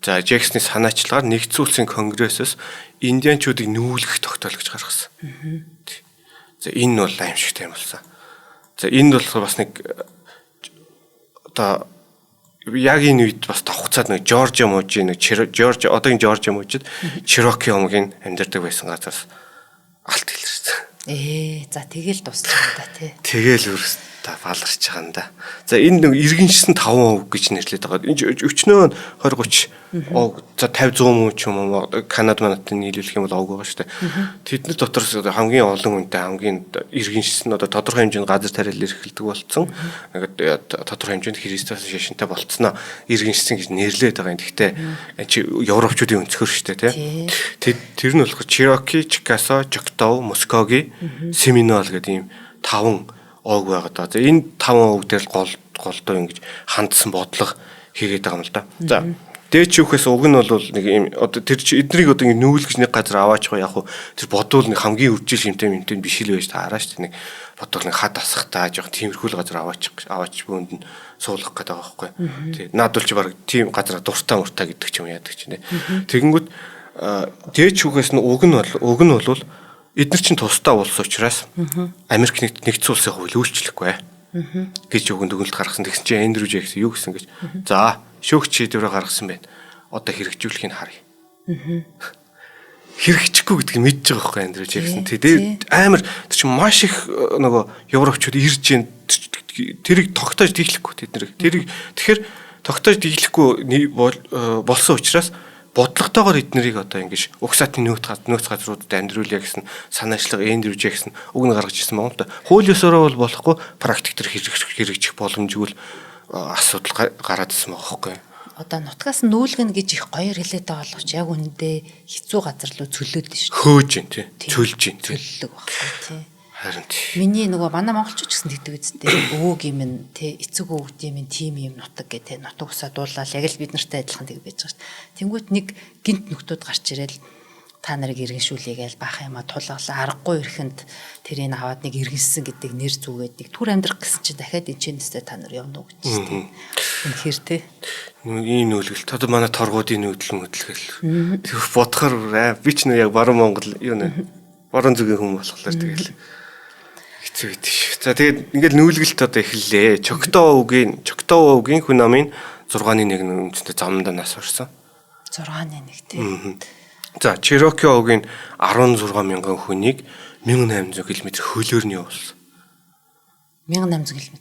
За Жаксны санаачлагаар нэгдсэн улсын конгрессоос индианчуудыг нүүлгэх тогтоол гэж гаргасан. За энэ бол аимшигтай юм болсон. За энд болохоор бас нэг одоо яг энэ үед бас давхцаад нэг Жоржиа мужийн нэг Жорж одоогийн Жоржиа мужид Чироки омгийн амьдардаг байсан газраас алт илэрсэн. За тэгэл дуусчих юм да тий. Тэгэл өрс та баларч байгаа юм да. За энэ нэг иргэншсэн 5% гэж нэрлэдэг байгаа. Энэ өчнөө 20 30 овг за 50 100 мөн ч юм уу Канад манадтай нийлүүлэх юм бол овг байгаа шүү дээ. Тэдний дотор хамгийн олон үнэтэй хамгийн иргэншсэн одоо тодорхой хэмжээнд газар тариал эрхэлдэг болцсон. Ингээд тодорхой хэмжээнд Христос шашинтай болцсноо иргэншсэн гэж нэрлээд байгаа юм. Гэхдээ энэ чи европчуудын өнцгөр шүү дээ тий. Тэр нь болохоор Cherokee, Chickasaw, Choctaw, Muskogee, Seminole гэдэг ийм таван овг байгаа даа. За энэ таван овг дээр л голдоо ингэж хандсан бодлого хийгээд байгаа юм л да. За дээд шүүхээс уг нь бол нэг юм одоо тэр чи эднийг одоо ингэ нүүлгэж нэг газар аваачих яг хуу тэр бодвол нэг хамгийн үржил шимтэй юмтэй биш л байж таараа шүү дээ. Нэг бодвол нэг хад асахтаа жоох тиймэрхүү л газар аваач бөөнд нь суулгах гэдэг байгаа байхгүй. Тий. Наад бол чи баг тийм газар дуртай муртай гэдэг ч юм яадаг чинь тий. Тэгэнгүүт дээд шүүхээс нь уг нь бол эдгээр чинь тусдаа улс учраас Америк нэгдсэн улсын хууль үйлчлэхгүй гэж өгөн дүгнэлт гаргасан. Тэгсэн чинь Эндрю Жексон юу гэсэн гэж. За шүүгч шийдвэрээ гаргасан байна. Одоо хэрэгжүүлэхийг харъя. Хэрэгжихгүй гэдгийг мэдж байгаа байхгүй Эндрю Жексон. Тэгээд амар тэр чинь маш их нөгөө европчууд ирж гин тэрийг тогтоож дийлэхгүй тэд нэр. Тэрийг тэгэхээр тогтоож дийлэхгүй болсон учраас бодлоготойгоор эднэрийг одоо ингэж угсаатын нөөц газруудад амьдруулъя гэсэн санаачлага Эндрю Жексон уг нь гаргаж ирсэн байгаа юм л да. Хууль ёсороо бол болохгүй практик төр хэрэгжих боломжгүй л асуудал гараад ирсэн байгаа байхгүй. одоо нутгаас нүүлгэн гэж их гоёор хэлээд байгаа боловч яг үнэндээ хэцүү газар руу цөлөөд нь шүү дээ. Хөөж ин тий. Цөлж ин тий. Цөллөг байхгүй тий. Харин тий. Миний нөгөө манай монголчууд ч гэсэн тэгдэг үсттэй. Өвөөг юм нь тий, эцэг өвгд юм нь тим юм нутаг гэ тий. Нутаг усаа дуулаад яг л бид нартай адилхан тэг байж байгаа шүү дээ. Тэнгүүт нэг гинт нөхдүүд гарч ирэл та нарыг иргэншүүлээгээл баах юма тулгалаа аргагүй ирэхэнд тэрийг аваад нэг иргэнсэн гэдэг нэр зүгээд нэг түр амьдрах гэсэн чинь дахиад энэчнээсээ та нар явна уу гэж шүү дээ. Үнэхээр тий. Ийм нүүлгэлт. Одоо манай торгуудын нүүдэл мөдлгөл. Тэр бодохоор би ч нөө яг баруун Монгол юу нэ баруун зүгийн хүн болохоор тэгэл хэцүү байдаг шүү. За тэгээд ингээл нүүлгэлт одоо эхэллээ. Чоктоо өвгийн хүн намын 6-ны 1 үндсэндээ замдаа нас орсон. 6-ны 1 тий. За Чероки овгийн 16 мянган хүнийг 1800 км хөлөөр нь явуулсан. 1800 км.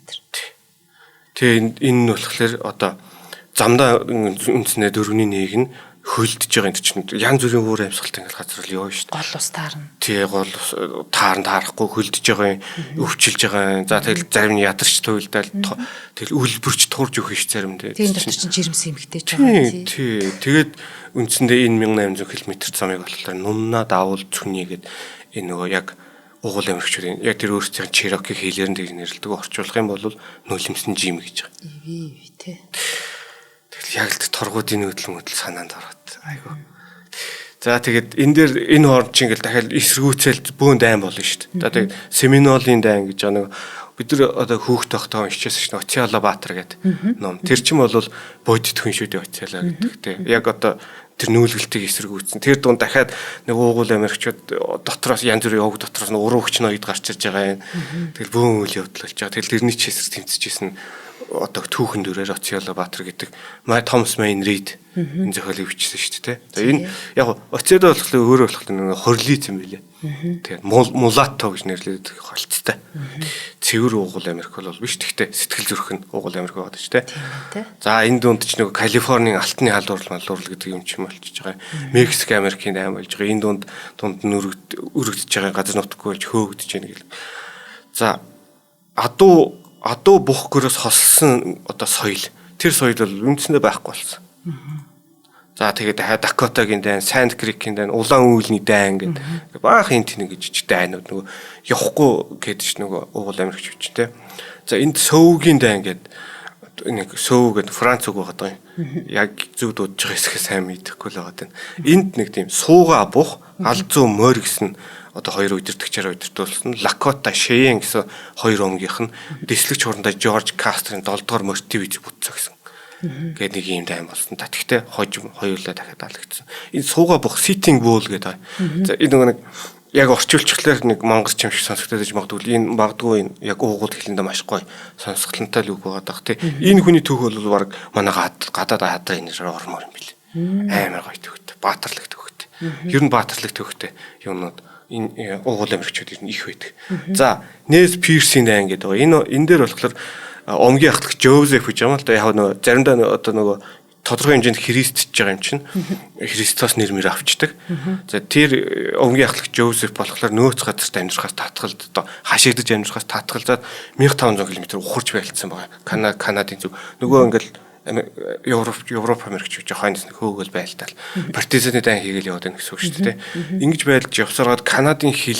Тэгээ энэ нь болохоор одоо замдаа үндснээ 4-ний 1 нь хөлдөж байгаа юм чинь янз бүрийн өөр амьсгалтай ингээл газар л явна шүү дээ. Гол ус таарна. Тий, гол ус таарна таарахгүй хөлдөж байгаа юм, өвчилж байгаа юм. За тэгэл зарим нь ядарч туйлдаал тэгэл үлбэрч турж өгөх ш зарим тий. Тийм дотор чинь жирэмсэн эмхтэй ч байгаа тий. Тий. Тэгээд үндсэндээ энэ 1800 км замыг болохоор нумнаа давуул цүнийгээд энэ нөгөө яг угуул амирчдын яг тэр өөрсдийн Чероки хэлээр нь тэгж нэрлэдэг орчуулах юм бол нулимсэн жим гэж байгаа. Иви тий. Тэгэл яг л торгуудын нүүдэл мөдөл санаанд ороод айгу. За тэгээд энэ дээр энэ хооронд чинь ингээл дахиад эсэргүүцэл бөөн дайн болно шүү дээ. За тэгээд Семинолын дайн гэж байгаа нэг бид нар одоо хүүхд тогтоо уншижсэн шүү дээ. Оциала Баатар гэдэг ном. Тэр чинь бол бодит хүн шүү дээ Оциала гэдэг те. Яг одоо тэр нүүлгэлтийг эсэргүүцсэн. Тэр дунд дахиад нэг уугуул Америкчууд дотроос янз бүрийн овг дотроос нь уран хүч ноёд гарч ирж байгаа юм. Тэгэл бөөн үйл явдал болж байгаа. Тэгэл тэрний ч эсрэг тэмцэжсэн одоо түүхэн дүрээр Оциола Баатар гэдэг Томас Мейн Рид энэ зохиолыг бичсэн шүү дээ. За энэ яг Оциола болохоор өөрөө болохоор нэг хорлиц юм билээ. Тэгээд мулато гэж нэрлэдэг холцтой. Цэвэр уугуул Америк бол биш. Гэхдээ сэтгэл зүрх нь уугуул Америк байгаа шүү дээ. За энэ дунд ч нэг Калифорнийн алтны халдвар малдвар гэдэг юм ч юм болчихж байгаа. Мексик Америкийн дайн болж байгаа. Энэ дунд нь өргөдөж байгаа газар нутаггүй болж хөөгдөж байна гэл. За адуу бух гөрөөс хосолсон одоо соёл. Тэр соёл бол үндсэндээ байхгүй болсон. За тэгээд дахиад Дакотагийн дайн, Санд Крикийн дайн, Улаан үүлний дайн гэдэг баах энэ тэнэг жижиг дайнууд нөгөө явахгүй гэдэг чинь нөгөө угуул Америкч чинь те. За энд Сөвгийн дайн гэдэг нэг Сөв гэдэг Франц үг байгаа юм. Яг зөв дуудаж байгаа хэсгээ сайн мэдэхгүй л байгаа даа. Энд нэг тийм сууга бух, алзуу морь гэсэн одоо хоёр удирдагчаар удирдуулсан Лакота, Шеен гэсэн хоёр омгийнх нь дэслэгч хурандаа Жорж Кастрын 7 дугаар мортивич бүтцээ гэсэн. Гээд нэг юм дайн болсон. Та тэгтээ хожим хоёулаа дахиад алагдсан. Энэ сууга бух sitting bull гэдэг. За энэ нөгөө нэг яг орчуулчихлаар нэг монгол юм шиг сонсогдоод иж магадгүй. Энэ магадгүй энэ яг уугуул хэлэндээ маш гоё сонсголонтой л үг байгаа дах тий. Энэ хүний түүх бол баг манай гадаад хадрын нэрээр ормоор юм бил. Амар гоё түүхтэй. Баатарлаг түүхтэй. Ер нь баатарлаг түүхтэй юмнууд энэ уугуул Америкчууд ер нь их байдаг. За Нес Пирсийн дайн гэдэг байгаа. Энэ энэ дээр болохоор омгийн ахлах Жозеф гэж юм л да. Яг нөгөө заримдаа одоо нөгөө тодорхой хэмжээнд Христж байгаа юм чинь Христос нэр мөр авчдаг. За тэр омгийн ахлах Жозеф болохоор нөөц газарт амьдрахаас татгалд одоо хашигдаж амьдрахаас татгалзаад 1500 км ухарч байлцсан байгаа. Канадын зүг. Нөгөө ингээл Европ Америкч гэж хойноос нь хөөгөл байлтаал. Партизаны дайн хийгээл яваад байна гэсэн үг шүү дээ. Ингэж байлж явсараад Канадын хил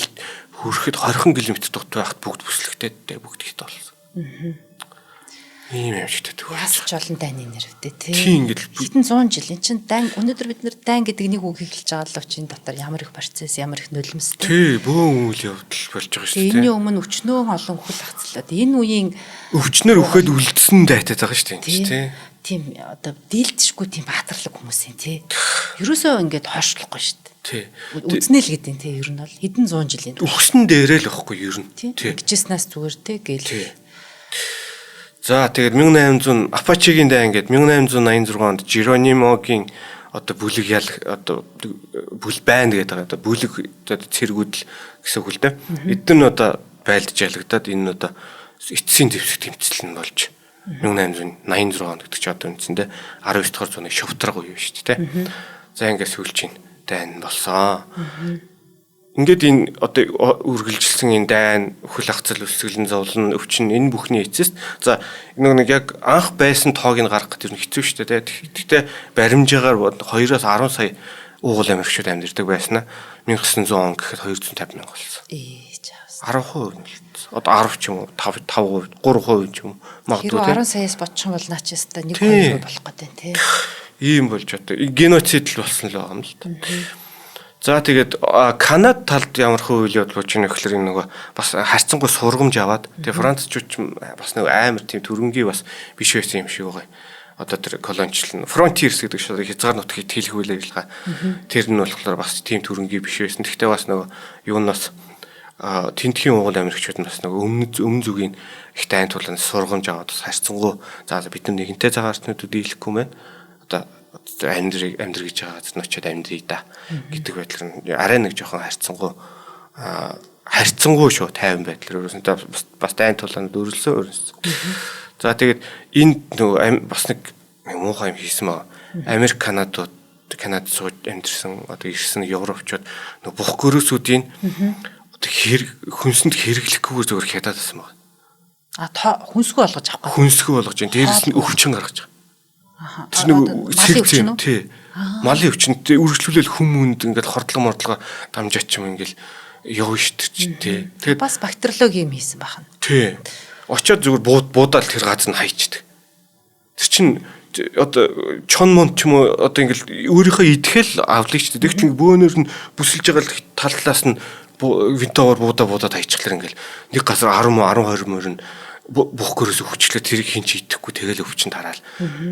хүрэхэд 20 км дутуу байхад бүгд бүслэгтэй бүгд хит болсон. Ийм юм шигтэй түүх. Яасч олон дайны нэр өвдөө тий. Тийм ингээл хэдэн зуун жил эн чинь дайн өнөөдөр бид нэр дайн гэдэг нэг үг хэлж байгаа л чинь дотор ямар их процесс ямар их нулимс тий. Бөөн үйл явдал болж байгаа шүү дээ. Энэний өмнө өчнөө олон үхэл хацлаад энэ үеийн өвчнөр үхээд үлдсэн дайтаад байгаа шүү дээ тий. Тийм одоо дийлдэшгүй тийм баатарлаг хүмүүс юм тий. Ерөөсөө ингээд хойшлохгүй шүү дээ. Тий. Үзнэ л гэдэг тий ер нь бол хэдэн зуун жилийн үхсэн дээрээ л واخгүй ер нь. Тий. Гэжснээс зүгээр тий гээл. За тэгээд 1800 Апачигийн дайн гээд 1886 онд Жеронимогийн одоо бүлэг ял одоо бүл байна гэдэг байгаа. Одоо бүлэг одоо цэргүүдл гэсэн үг л дээ. Эдгээр нь одоо байлдаж ялагдаад энэ нь одоо эцсийн зэвсэг тэмцэл нь болж 1886 онд гэдэг чи одоо үндсэндээ 19 дугаар зууны шувтраг үе шүү дээ. За ингээд сүүлчийн дайн болсон. Ингээд энэ одоо үргэлжилсэн энэ дайн, үхэл хацал, өсгөлэн, зовлон, өвчин энэ бүхний эцэст за нэг яг анх байсан тоог нь гаргах гэдэг нь хэцүү шүү дээ. Гэхдээ баримжаагаар 2-оос 10 сая уугуул тамирчид амьдардаг байсан. 1900 он гэхэд 250 мянга болсон. 10% нөлөөсөн. Одоо 10 ч юм уу, 5 5%, 3% ч юм уу магадгүй тийм. 10 саяас бодчих юм бол наа чи өстой 1 2% болох гэдэг тийм. Ийм болж одоо геноцид л болсон л байгаа юм л та. За тэгээд Канад талд ямар хөө үйл явдал болж байгаа нөхлөр энэ нөгөө бас харьцангуй сургамж аваад тэгээд францчууд ч бас нэг амар тийм төрөнгийн бас биш байсан юм шиг байгаа. Одоо тэр колоничлал нь frontiers гэдэг шиг хязгаар нутгийг тэлэх үйл ажиллагаа. Тэр нь болохоор бас тийм төрөнгийн биш байсан. Гэхдээ бас нөгөө юунаас тентхийн угуул Америкчууд нь бас нөгөө өмнө зүгийн их дайн тулаанд сургамж аваад бас харьцангуй за бид нар нэгэнтэй цагаан арснуудад дийлэхгүй мэн. Одоо амьдр гэж байгаа газар нь очиод амьдрий да гэдэг байдлаар нь арай нэг жоохон харьцангуй шүү тайван байдлаар өөрөөсөн бас дайн тулаанд өрөлсөн өрнөсөн. За тэгээд энд нөгөө бас нэг муухай юм хийсэн маа. Америк Канадууд Канад сууж амьдэрсэн одоо ирсэн европчууд нөгөө бух гөрөөсүүдийн одоо хэрэг хүнсэнд хэрэглэхгүйгээр зөвхөн хятад байсан байна. А хүнсгүй болгож авах. Хүнсгүй болгож байна. Дээрээс нь өвчин гаргаж байгаа. Аха. Тэр нэг малын өвчин тий. Малын өвчин үргэлжлүүлэл хүм хүнд ингээд хордлого мордлого дамжаач юм ингээл явна шүү дээ тий. Тэгээд бас бактериологи юм хийсэн бахан. Тий. Очоод зүгээр буудаал тэр газар нь хайчдаг. Тэр чин одоо чон мон ч юм уу одоо ингээл өөрийнхөө идэхэл авлаа шүү дээ. Тэгтэл ингээ бөөнөр нь бүсэлж байгаа л тал талаас нь винтовор буудаад хайчихлаар ингээл нэг газар 10 мө 10 20 морь нь бух гөрөөс өвчлээ тэрийг хин ч идэхгүй тэгэл өвчин тараал.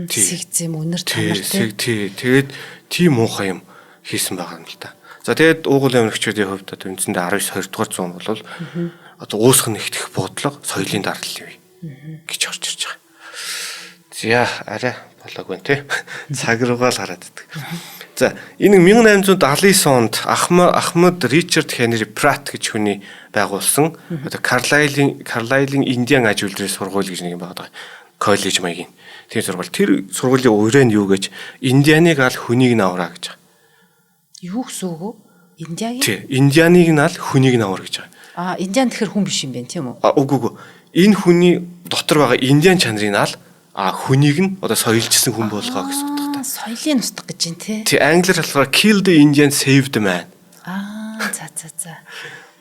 Тий. Сэгзэм үнэр тамар тий. Тэгээд тийм муухай юм хийсэн байгаа юм л та. За тэгээд уугуул тамирчдын хувьд одоо үндсэндээ 19 20 дугаар зуун бол одоо уусах нэгтгэх бодлого соёлын дарлал юм гэж орж ирж байгаа. За арай болоогүй тий. Цаг руугаа л хараад байдаг. За энэ 1879 онд Ахмад Ричард Хенри Пратт гэж хүний байгуулсан одоо Карлайлийн Индиан аж үйлдвэрийн сургууль гэж нэг юм байгаа. Коллеж маягийн. Тийм сургууль. Тэр сургуулийн уурай нь юу гэж Индианыг ал хүнийг нь авраа гэж байгаа. Юу гэсэн үг вэ? Индиагийн? Тий, Индианыг нь ал хүнийг нь авар гэж байгаа. А Индиан тэгэхээр хүн биш юм байна тийм үү? А үгүй. Энэ хүний дотор байгаа Индиан чанарыг нь ал а хүнийг нь одоо соёлжсон хүн болгоо гэсэн утгатай. Соёлын нутаг гэж юм тий. Тий, англиар болохоор kill the Indian save the man. Аа, за.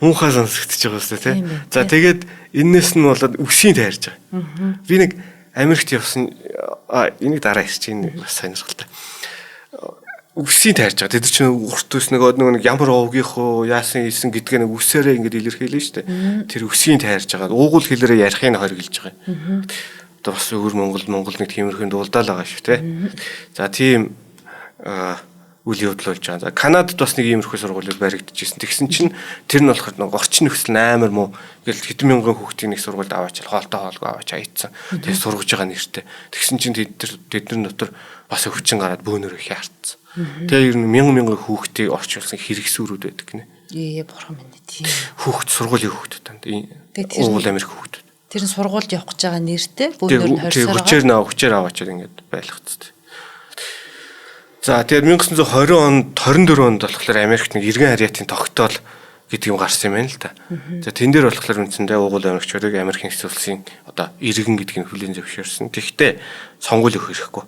Муухай сонсогдож байгаа үстэй тий. За тэгээд энээс нь болоод үсгийн тайрж байгаа. Би нэг Америкт явсан энийг дараа ярьчих энэ бас сонирхолтой. Үсгийн тайрж байгаа. Тэд чинь урт үс нөгөө нэг ямар овгийнх уу яасан ийсэн гэдгээ нэг үсээрээ ингээд илэрхийлнэ шүү дээ. Тэр үсгийн тайрж байгаа. Уугуул хэлээрээ ярихыг хоригдж байгаа юм. Одоо бас өвөр Монгол нэг тиймэрхүү дуулдаал байгаа шүү те. За тийм үйл явдал болж байгаа. За Канадад бас нэг иймэрхүү сургуулиуд баригдчихсэн. Тэгсэн чинь тэр нь болохоор нэг орчин нөхцөл нь амар муу. Ингээл хэдэн мянган хүүхдийг нэг сургуульд аваачаал хоолтой хоолгүй аваач аятсан. Тэгээ сургаж байгаа нэртэй. Тэгсэн чинь тэд нар дотор бас өвчин гараад бөөнөр их яартсан. Тэгээ ер нь мянган мянган хүүхдийг орчуулсан хэрэгсүүрүүд байдаг гинэ. Бурхан минь тийм. Хүүхд сургуулийн хүүхдүүд танд. Уугуул Америк хүүхдүүд. Тэр нь сургуульд явах гэж байгаа нэртэй бөөнөр нь хорьсоор байгаа. Хүчээр аваачаад ингээд байлгацсан. За тэгээд 1920 онд 24 онд болохоор Америкт нэг иргэн харьяатын тогтоол гэдэг юм гарсан юм байна л да. За тэн дээр болохоор үндсэндээ уугуул Америкчуудыг Америк нэгдсэн улсын одоо иргэн гэдгийг хүлээн зөвшөөрсөн. Тэгэхдээ сонгуул өгөх хэрэггүй.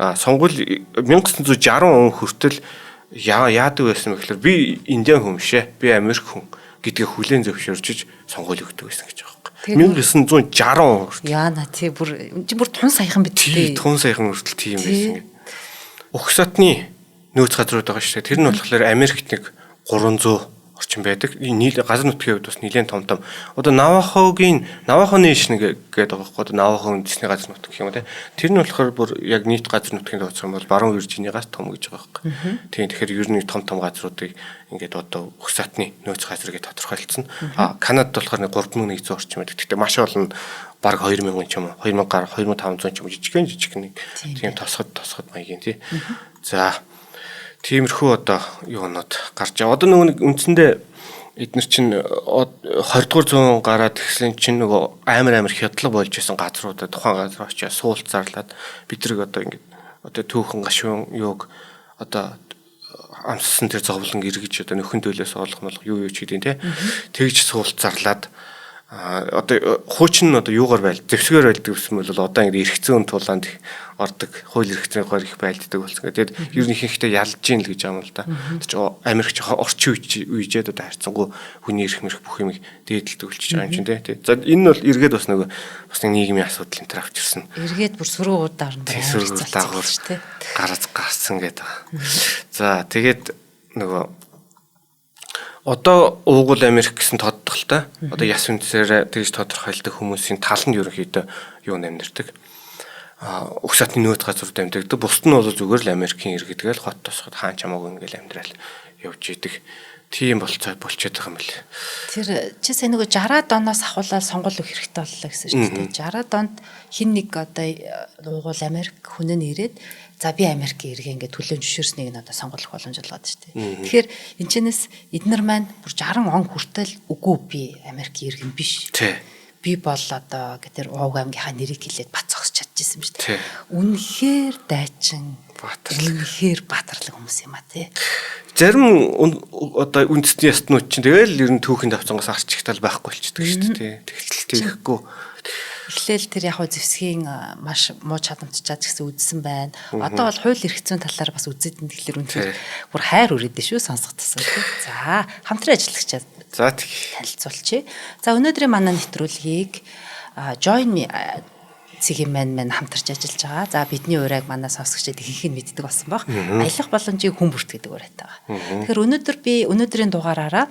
А сонгуул 1960 он хүртэл яадаг байсан бэ гэхээр би Индиан хүн биш ээ. Би Америк хүн гэдгийг хүлээн зөвшөөрч сонгуул өгдөг байсан гэж байгаа юм. 1960 он хүртэл. Яана тий бүр тун саяхан биз дээ. Тун саяхан хүртэл тийм байсан гэдэг. Угсаатны нөөц газрууд байгаа шүү дээ. Тэр нь болохоор Америкт нэг 300 орчим байдаг. Нийл газар нутгийн хувьд бас нэлээд том том. Одоо Навахогийн Навахо Nation гэдэг байгаа байхгүй. Одоо Навахо үндэсний газар нутаг гэх юм уу те. Тэр нь болохоор бүр яг нийт газар нутгийн тооцох юм бол баруун Виржинигаас том гэж байгаа байхгүй. Тийм тэгэхээр ер нь том том газруудыг ингээд одоо угсаатны нөөц газар гэж тодорхойлцсон. А Канадад болохоор нэг 3100 орчим байдаг. Гэхдээ маш олон бараг 2000 ч юм уу 2000 гаруй 2500 ч юм уу жижигэн нэг тийм тосгод маягийн тий. За тиймэрхүү одоо юунууд гарч байгаа. Одоо нөгөө нэг үндсэндээ эднэр чинь 20 дугаар зуун гараад тэгсэн чинь нөгөө амар хядлага болж исэн газруудад тухайн газар очиж суулт зарлаад бид нар одоо ингээд одоо түүхэн гашуун юуг одоо амссан тэр зовлон эргэж одоо нөхөн төлөөс олох молох юу юу ч гэдэг те. Тэгж суулцарлаад одоо хуучин нь одоо юугаар байл зэвсгээр байлдаг гэсэн бол одоо ингэ эрх зүйн тулаанд ордог хууль эрх зүйгээр их байлддаг болсон. Тэгээд ер нь ихэнхдээ ялж гин л гэж юм л да. Тэр чинь Америкч орчин үеижээд одоо харьцангуй хүний эрх мэрх бүх юм дээдэлдэг болчихж байгаа юм чинь те. За энэ нь бол эргээд бас нөгөө бас нэг нийгмийн асуудал энэ төр авчирсан. Эргээд бүр сөрөг удаар нь сөрөг дагавар гарц гарцсан гэдэг. За тэгээд нөгөө одоо уугуул Америк гэсэн тодтолтой. Одоо яс үндсээр тэгж тодорхойлдог хүмүүсийн тал нь ерөнхийдөө юу нэмнэрдэг. Угсаатны нөөц газрууд амьдардаг. Бусд нь бол зүгээр л Америкийн иргэд гээл хот тосгод хаан чамаагүй ингээл амьдрал явж идэг. Тийм болцоо болчиход байгаа юм бэл. Тэр чи сая нөгөө 60-аад оноос ахуулаад сонгуул өгөх хэрэгтэй боллоо гэсэн шүү дээ. 60-аад онд хин нэг одоо уугуул Америк хүн нь ирээд за би Америкийн иргэн ингээд төлөөн зөвшөөрснийг нь одоо сонгох боломж олгоод шүү дээ. Тэгэхээр энэ чэнэс эднэр маань бүр 60 он хүртэл үгүй би Америкийн иргэн биш. Би бол одоо тэр Ууг аймгийнхаа нэрийг хэлээд бат зогсож чадчихсан юм шүү дээ. Үнэхээр дайчин баатарлаг. Үнэхээр баатарлаг хүмүүс юм а тий. Зарим одоо үндэсний ястнууд чинь тэгэл ер нь түүхийн давцангаас арч их тал байхгүй болчихдог шүү дээ. Тэгтэл тэгэхгүй. Эхлээл тэр яг хуу зэвсгийн маш муу чадамжчаад гэсэн үзсэн байна. Одоо бол хууль эрх зүйн талаар бас үзээд энэ тэгэхээр үнэхээр бүр хайр үрээд шүү сонсох тусам тий. За хамтран ажиллагчаа. За тэг. Танилцуулъя. За өнөөдрийн манай нэвтрүүлгийг Join Me цэгийн маань хамтарч ажиллаж байгаа. За бидний урайг манай сонсогчдод ихэнх нь мэддэг болсон баг. Аялах боломжийг хүн бүрт гэдэг урайтай байгаа. Тэгэхээр өнөөдөр би өнөөдрийн дугаараараа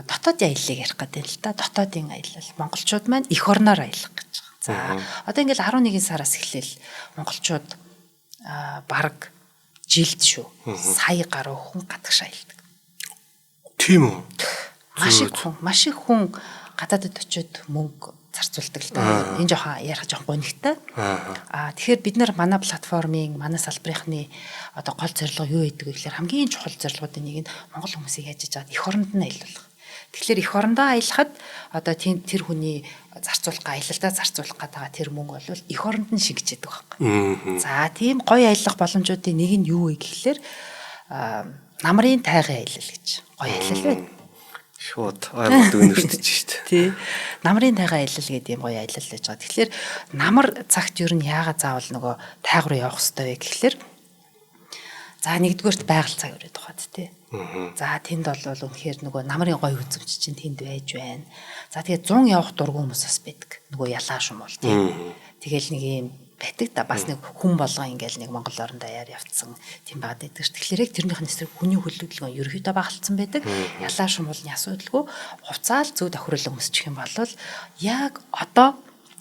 дотоодын аяллыг ярих гэдэг юм л да. Дотоодын аялал. Монголчууд маань эх орноор аялах гэж байгаа. За одоо ингээл 11 сараас эхлээл монголчууд бараг жилд шүү. Сая гаруй хүн гадагш аялдаг. Тийм үү? Маш их хүн гадаадд очиод мөнгө зарцуулдаг л да. Энэ жоохон ярих жоохон гонигтай. Тэгэхээр бид нар манай платформын, манай салбарынхны одоо гол зорилго юу гэдэг вэ гэхээр хамгийн чухал зорилгоудын нэг нь монгол хүмүүсийг яаж яагаад эх оронд нь аялуулах. Тэгэхээр эх орондоо аялахад одоо тэр хүний зарцуулах, аялалдаа зарцуулах гэдэг тэр мөнгө бол эх оронд нь шингэж идэг байхгүй. За тийм гоё аялах боломжуудын нэг нь юу вэ гэхээр намрын тайгын аялал гэж гоё аялал байна. Шууд аймаг дүнэртэж шүү дээ. Тий. Намрын тайгын аялал гэдэг юм гоё аялал байж байгаа. Тэгэхээр намар цагт ер нь яагаад заавал нөгөө тайг руу явах хэрэгтэй вэ гэхлээр за нэгдүгээрт байгаль цаг өрөө тухайд тий. За тэнд бол үнэхээр нөгөө намрын гоё үзэмж чинь тэнд байж байна. За тэгээд 100 явах дургүй хүмүүс бас байдаг. Нөгөө ялаа шумуул тий. Тэгэл нэг юм байдаг да бас нэг хүн болгон ингээл нэг Монгол оронд аяар явцсан тийм байгаад байдаг ш. Тэгэхээр яг тэрнийх нь эсрэг хүний хөлөглөгөө ерөөхдөө багалцсан байдаг. Ялаа шумуулны асуудалгүй хувцаал зөв тохируулан өмсчих юм бол яг одоо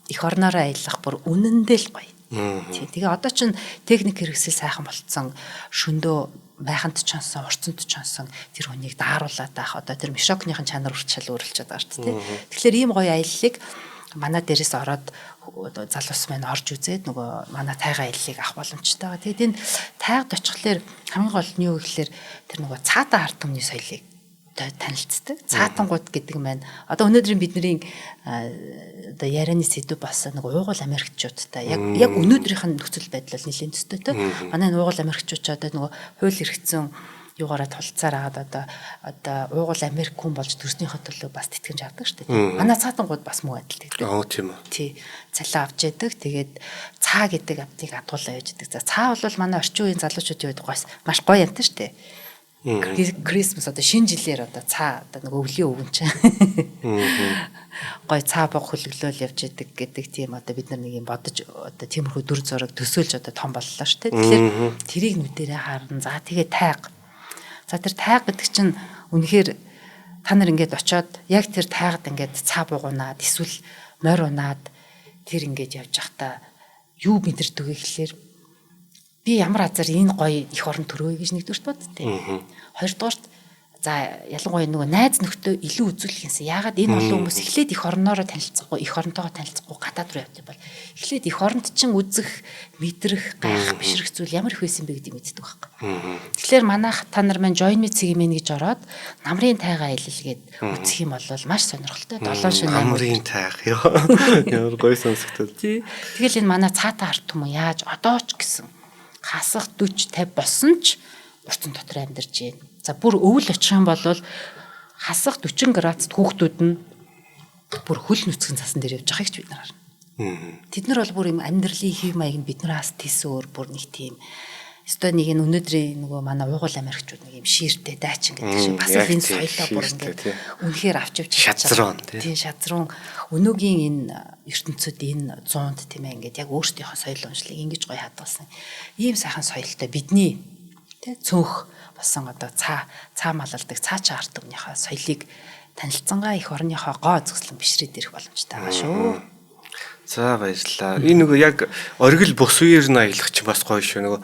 эх орноороо аялах бүр үнэндээ л гоё. Тийм. Тэгээ одоо чин техник хэрэгсэл сайхан болцсон шөндөө майханд чонсон, урцанд чонсон тэр хүнийг дааруулаад байх одоо тэр мешокныхын чанар хүртэл өөрчлөж байгаа шүү дээ. Тэгэхээр ийм гоё аяллыг манай дээрээс ороод залуус маань орж үзээд нөгөө манай тайгын аяллыг авах боломжтой байгаа. Тэгээд энэ тайгад очихлоор хамгийн гол нь юу гэхээр тэр нөгөө цаатан ард түмний соёлыг танилцдаг. Цаатангууд гэдэг маань одоо өнөөдрийн бидний одоо ярианы сэдв болсон нэг уугуул Америкчуудтай яг өнөөдрийнх нь нөхцөл байдал бол нэлээд төстэй. Манай уугуул Америкчууд ч одоо нөгөө хууль эрх зүйн юугаараа тулцаар агаад одоо уугуул Америк хүн болж төрснийхөө төлөө бас тэтгэмж авдаг шүү дээ. Манай цаатангууд бас муу адил тэгдэг. Аа тийм үү. Тий. Цалин авч яадаг. Тэгээд цаа гэдэг амтыг адгуулаа явж идэг. За цаа бол манай орчин үеийн залуучуудын үед гойс маш гоё амт шүү дээ. Крисмас одоо шинэ жилээр одоо цаа одоо нэг өвлийн өвгөн чинь гой цаа бог хөлөглөөл явж идэг гэдэг тийм одоо бид нар нэг юм бодож одоо тиймэрхүү дүр зураг төсөөлж одоо том боллоо шүү дээ. Тэгэхээр тэрийг нүдэрээ харна. За тэгээ тайг. За тэр тайг гэдэг чинь үнэхээр та нар ингээд очиод яг тэр тайгад ингээд цаа бугуунаад эсвэл морь унаад тэр ингээд явж байхдаа юу мэдэрдэг вэ гэхлээр би ямар азар энэ гоё эх орон төрөөе гэж нэгдүгüрт боддتي. Хоёрдугаарт за ялангуяа нөгөө найз нөхдөд илүү үзүүлэх юмсан. Яагаад энэ олон хүмүүс эхлээд эх орноороо танилцахгүй, эх оронтойгоо танилцахгүй гадаад руу явд юм бол эхлээд эх оронд чинь үзэх, мэдрэх, гайхах, бишрэх зүйл ямар их байсан бэ гэдгийг мэддэг байхгүй. Тэгэхээр манайх та нар маань Join Me цэгийн гэж ороод намрын тайгаа аялал гээд үзэх юм бол маш сонирхолтой. 7 шөнө намрын тайг ёо. Ямар гоё сонсогдол. Тий. Тэгэл энэ манай цаатан ард түмэн яаж одоо ч гэсэн хасах 40 50 болсон ч урцан дотор амьдарч байна. За бүр өвөл очих юм бол хасах 40 градусд хүүхдүүд нь бүр хөл нүцгэн цасан дээр явж байгааг ч бид нар харна. Тэд нар бол бүр юм амьдралын хэв маяг нь биднээс тэс өөр бүр нэг тийм өстой нэг энэ өнөөдрийн нөгөө манай уугуул Америкчууд нэг юм шииртэй дайчин гэдэг шиг бас л энэ соёлоо бүр ингээд үнэхээр авч явж шазруун тийм шазруун өнөөгийн энэ ертөнцид энэ зуунд тийм ээ ингээд яг өөрсдийнхөө соёл уншлыг ингэж гоё хадгалсан ийм сайхан соёлтой бидний тий цөөнх болсон одоо цаа цаа малалдаг цаачаа ард түмнийхээ соёлыг танилцсангаа их орныхоо гоо үзэсгэлэн бишрээд ирэх боломжтой байгаа шүү. За баярлалаа. Энэ нөгөө яг оргил бус үеэр нь аялах чинь бас гоё шүү. Нөгөө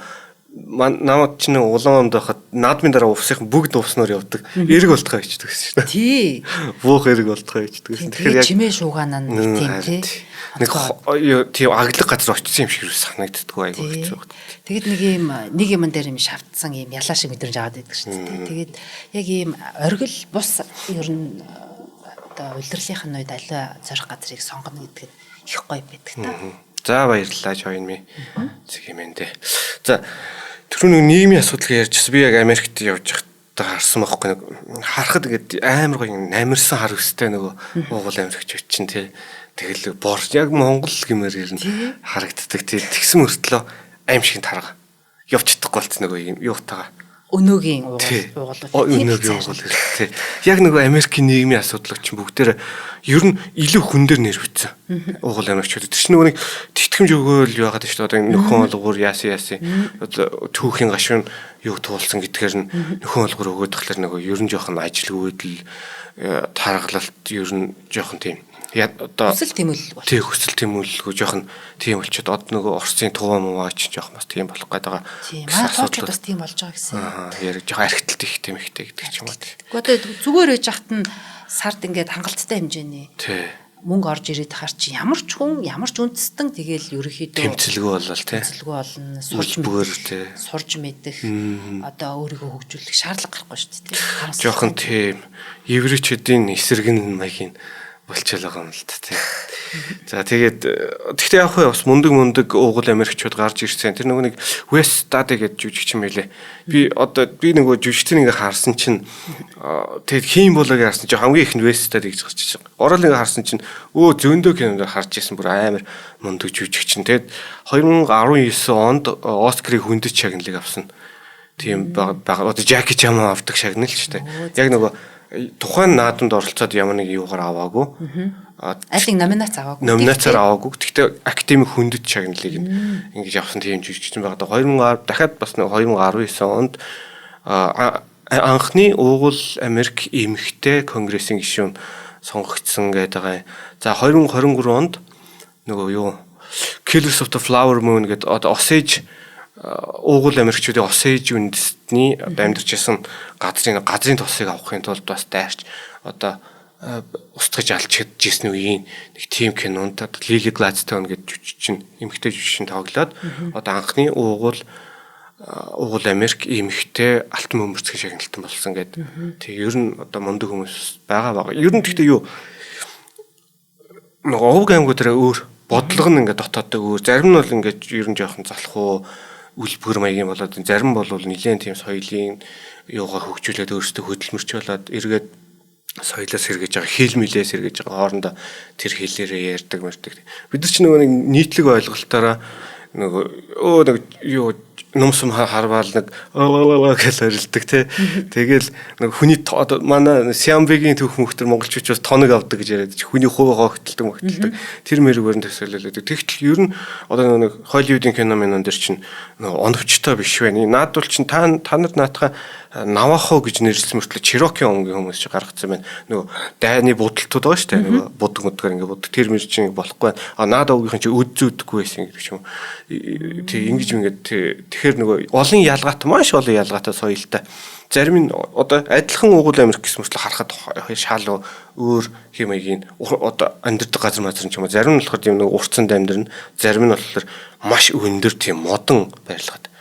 намад чинь улаан омд байхад наадмын дараа увсынхан бүгд увснаар явдаг. Эрг болтгоо ичдэг гэсэн шүү дээ. Тий. Буух эрг болтгоо ичдэг гэсэн. Тэгэхээр яг чимээ шуугаанаа нэг тийм тий. Нэг тийм аглаг газар очсон юм шиг санагддггүй айгүй хэцүү байна. Тэгэд нэг юм нэг юмн дээр юм шавтсан юм ялаа шиг мэдрэмж аваад байдаг шүү дээ. Тэгээд яг ийм оргил бус ер нь одоо улирлынх нь үед аливаа зорих газрыг сонгоно гэдэг нь их гоё байдаг та. За баярлалаа join me. Зэг юм энэ. За түрүү нэг нийгмийн асуудал ярьжсэн. Би яг Америкт явж байхдаа харсан байхгүй нэг харахад ингээд амар гоё намирсан хар өстэй нөгөө уугуул Америкч чинь тий. Тэгэл бор яг Монгол гэмээр ер нь харагддаг тий. Тэгсэн мөртлөө аим шиг тарга. Явж чадахгүй болц нөгөө юм юутагаа. Өнөөгийн уугуул өнөөгийн уугуул тий. Яг нөгөө Америкийн нийгмийн асуудал чинь бүгдээр ер нь илүү хүн дээр нэрвцэн. Уугуул Америкчууд. Тэр чинь нөгөө нэг тэтгэмж өгөөл яагаад шүү дээ. Одоо нөхөн олгоор яасан яасан одоо түүхийн гашуун юу туулсан гэдгээр нь нөхөн олгоор өгөөд тахлаар нөгөө ер нь жоохон ажилгүйдэл таргалалт ер нь жоохон тийм одоо хүсэл тэмүүлэл бол. Тий, хүсэл тэмүүлэлгүй жоохон тийм болчиход одоо нөгөө Оросын туваа муваа чинь жоохон бас тийм болох гээд байгаа. Тийм. Манай туучууд бас тийм болж байгаа гэсэн. Аа, яг жоохон архиталт их тийм ихтэй гэдэг ч юм уу. Гэхдээ одоо зүгээр байж хат нь сард ингээд хангалттай хэмжээний. Тий. Мөнгө орж ирээд хахаар чи ямар ч хүн ямар ч үндэстэн тэгэл ерөнхийдөө тэмцэлгүй болол тий. Тэмцэлгүй болно. Сурж мэдэх тий. Сурж мэдэх одоо өөрийгөө хөгжүүлэх шаардлага гарахгүй шүү дээ тий. Жоохон тийм еврейчүүдийн эсрэг нь маягийн болчихол байгаа юм л та тий. За тэгээд тэгтээ яг хөө бас мундаг мундаг уугуул Америкчууд гарч ирсэн. Тэр нөгөө нэг West Study гэдэг жүжигчин байлээ. Би одоо би нөгөө жүжигчдийг ингээ харсан чинь тэгээд хийн болоог харсан чинь хамгийн ихэнд West Study гэж гарч ирсэн. Орол ингээ харсан чинь өө зөндөө кинонд харж ирсэн бүр амар мундаг жүжигчин. Тэгээд 2019 онд Оскарыг хүндэт шагналыг авсан. Тийм байгаа. Одоо Жаки Чан авдаг шагнал ч тийм. Яг нөгөө тухайн наадамд оролцоод ямар нэг юугаар аваагүй. Аль нэг номинац аваагүй. Номинацаар аваагүй. Гэхдээ академик хүндэт шагналыг ингэж авсан тийм жүжигчин байгаа. 2010 дахиад бас 2019 онд анхны уугуул Америк эмэгтэй конгрессийн гишүүн сонгогдсон гэдэг байгаа юм. За 2023 онд нөгөө юу Killers of the Flower Moon гэдэг одоо Osage уугуул Америкчуудын Осейж үндэстний одоо амьдарч исэн газрын тосыг авахын тулд бас дайрч одоо устгаж алж чадчихсан үеийн нэг тийм кинонд Лили Гладстоун гэдэг жүжигчин эмэгтэй жүжигчин тоглоод одоо анхны уугуул уугуул Америк эмэгтэй алтан бөмбөрцгийн шагналтан болсон гэдэг. Тэг ер нь одоо мундаг хүмүүс байгаа байгаа. Ер нь гэхдээ юу нөгөө овг аймагуудаараа өөр бодлого нь ингээд дотоодтой өөр. Зарим нь бол ингээд ер нь жоохон залах уу үлбгэр маягийн болоод зарим бол нэлээд тийм соёлын юугаа хөгжүүлээд өөрсдөө хөдөлмөрч болоод эргээд соёлоос сэргээж байгаа хэл мэлээ сэргээж байгаа хоорондоо тэр хэлээрээ ярьдаг мэрдэг. Бид нар ч нөгөө нэг нийтлэг ойлголтоороо нөгөө өө нэг юу нумсум харвал нэг гэж орилдог тий. Тэгэл нэг хүний одоо манай Сиамбигийн түүх мөхтөр монголчууд бас тоног авдаг гэж яриад чи хүний хувь хоогтолдог мөгтөлдөг. Тэр мэрэгээр нь төсөөлөл. Тэгтэл ер нь одоо нэг Холливуудын кино минон дээр чинь нөгөө оновчтой биш вэ. Наадвал чинь та нар наатаха Навахо гэж нэрлсэн мөртлөө Чироки омгийн хүмүүс чи гаргацсан байна. Нөгөө дайны будалтууд байгаа шүү дээ. Нөгөө будаг мудгаар ингээ будаг тэр мэр чинь болохгүй байна. А наад овгийнхэн чи өд зүйдэхгүй байсан гэдэг ч юм. Тэг ингэж ингээд тэгэхээр нөгөө олон ялгаатай маш олон ялгаатай соёлтой. Зарим нь одоо адилхан уугуул Америк гэсэн мөртлөө харахад шал өөр хэм маягийн одоо амьдардаг газар мазар ч юм уу. Зарим нь болохоор тийм нөгөө урцанд амьдрна. Зарим нь болохоор маш өндөр тийм модон барилгад.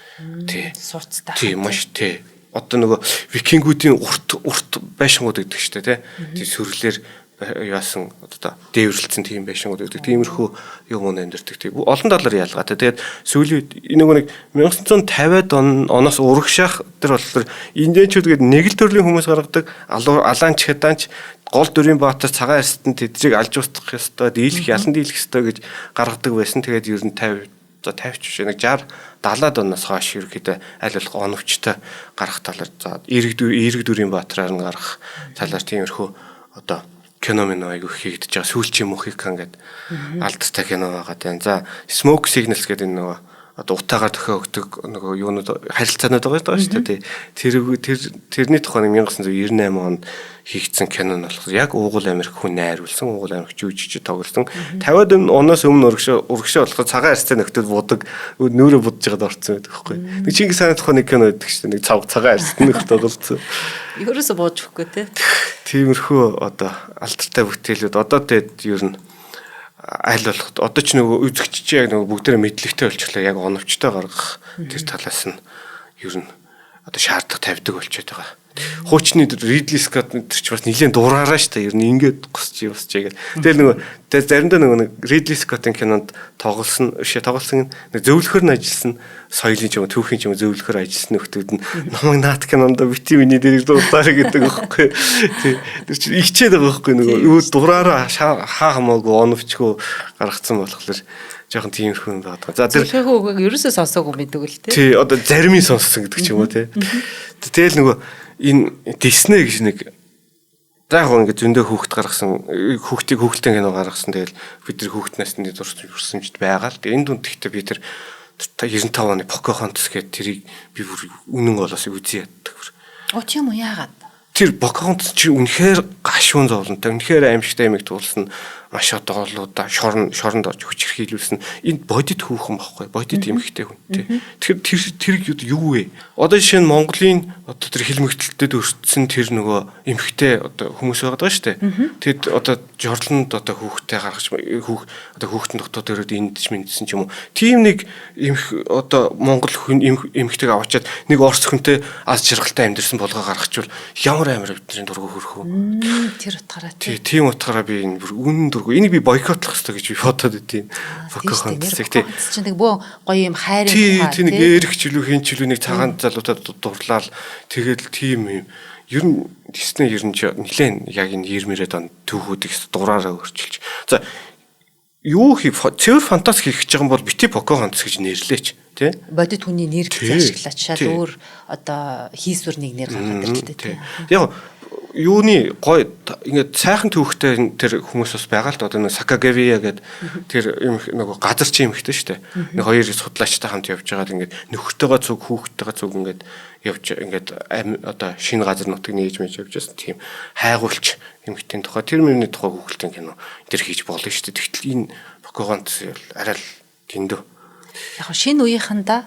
Тий. Сууцтай. Тий, маш тий. Одоо нөгөө викингүүдийн урт урт байшингууд гэдэг чинь тий. Тий сүрлээр яасан одоо дээвэрлэлцэн тийм байшингууд гэдэг тиймэрхүү юм уу амьдэрдэг. Тийм олон талаар ялгаатай. Тэгээд сүүлийн нөгөө нэг 1950-ад оноос урагшаах тэр болохоор индианчууд гээд нэг л төрлийн хүмүүс гаргадаг. Алаанч хятаанч гол дүрийн баатар цагаан арьстан тэдрийг алж устгах ёстой, дийлэх ялан дийлэх ёстой гэж гаргадаг байсан. Тэгээд ер нь 50 за 50 ч биш нэг 60 70-ад оноос хойш ерөөхдөө аль болох оновчтой гарах талаар за эерэг дүрийн баатраар нь гаргах талаар тиймэрхүү одоо кино минь айгүй хийгдэж байгаа. Сүүлчийн Мохикан гэдэг алдартай кино байгаа тань. За Smoke Signals гэдэг энэ нөгөө одоо утаагаар дохио өгдөг нөгөө юунууд харилцаанууд байгаа шүү дээ. Тэр тэрний тухай 1998 онд хийгдсэн кино нь болохоор яг уугуул Америк хүн найруулсан, уугуул Америк жүжигч тоглосон. 50-ад оноос өмнө урагшаа болохоор цагаан арьстай нөхдөл будаг нүүрээ будж байгаад орцсон байдаг байхгүй. Нэг Чингис хааны тухай нэг кино байдаг шүү дээ. Нэг цагаан арьстай нөхөр тоглолцсон. Ерөөсө бууж өгөхгүй те. Тиймэрхүү одоо алдартай бүтээлүүд одоо тэгээд ер нь аль болох одоо ч нөгөө үзэгч чи яг нөгөө бүгдээрээ мэдлэгтэй болчихлоо яг оновчтой гаргах тэр талаас нь ер нь одоо шаардлага тавьдаг болчиход байгаа. Хуучны Ридли Скотт тэр чи бас нэлээд дураараа шүү дээ. Ер нь ингээд госч явсч гээд. Тэгэл нөгөө тэгэл заримдаа нөгөө нэг Ридли Скоттын кинонд тоглосон тоглосон нэг зөвлөхөр нь ажилласан соёлын ч юм уу түүхийн ч юм уу зөвлөхөр ажилласан нөхдүүд нь намайг наат кинонд бити миний дээр дурдаарай гэдэг байхгүй. Тэр чи ихчээд байгаа байхгүй нөгөө юу дураараа хаа хамаагүй оновчгүй гаргацсан болохоор жоохон тиймэрхүү юм байгаа. За тэр зөвлөхөө ерөөсөө сонсоогүй мэддэг л тий. Тий одоо зарим нь сонссон гэдэг ч юм уу тий. Тэгэл нөгөө энэ Disney гэж нэг за яг ингээд зөндөө хүүхэд гаргасан хүүхдийг хүүхэлдэйн кино гаргасан тэгэл бид нар хүүхд насны дурсамжид байгаа л энэ дунд гэхдээ би тэр 95 оны Pocahontas гэдэг тэрийг би бүр үнэн голоос үзье яддаг бүр. Оо тийм үү яагаад? Тэр Pocahontas чи үнэхээр гашуун зовлонтой үнэхээр аимшигтай юмыг туулсан маш одоо олоудаа шоронд орж хүчирхийлүүлсэн энэ бодит хүүхэн бохгүй бодит эмэгтэй хүнтэй. Тэгэхээр тэр юу вэ? Одоо жишээ нь Монголын одоо тэр хилмигдэлтэд өртсөн тэр нөгөө эмэгтэй одоо хүмүүс байгаа даа шүү дээ. Тэд одоо жорлонд одоо хүүхдээ гаргаж хүүх одоо хүүхдэн дотоод өрөөд эндж мэндсэн ч юм уу. Тийм нэг эмх одоо Монгол хүн эмэгтэйг аваачаад нэг орс хүнтэй аз жаргалтай амьдэрсэн болгоо гаргachвал ямар амар бидний дургу хөрөх үү? Тэр утгаараа тийм утгаараа би энэ бүр үнэн дургу. Энийг би бойкотлох хэрэгтэй гэж би бодоод идэв. Pocahontas-ыг тий. Чинь нэг бөө гоё юм хайрын тухай тий. Нэг эрх чөлөө хин чөлөө нэг цагаан залуудад дурлал тэгэл тийм юм. Ер нь Disney ер нь нилээн яг энэ 90-ад он түүхүүдийг дураараа өөрчилж. За юу хий цэвэр фантаст хийх гэж байгаа юм бол бити Pocahontas гэж нэрлээч тий. Бодит хүний нэр гэж ашиглаач шал өөр одоо хийсвэр нэг нэр гаргаад ирлээ тий. Яг юуны гой ингээд сайхан түүхтэй тэр хүмүүс бас байгаа л да. Одоо нэг Сакагавия гэдэг тэр юм нөгөө газар чи юм ихтэй шүү дээ. Нэг хоёр судлаачтай хамт явж байгаад ингээд нөхөртөөгөө цуг хүүхдтэйгээ цуг ингээд явж ингээд одоо шинэ газар нутаг нээж мэж явж байсан тийм хайгуулч эмэгтэйн тухай тэр мөрний тухай хүүхэлдэйн кино тэр хийж болно шүү дээ. Тэгтэл энэ Pocahontas арай л тэндөө. Яг шинэ үеийнхэндээ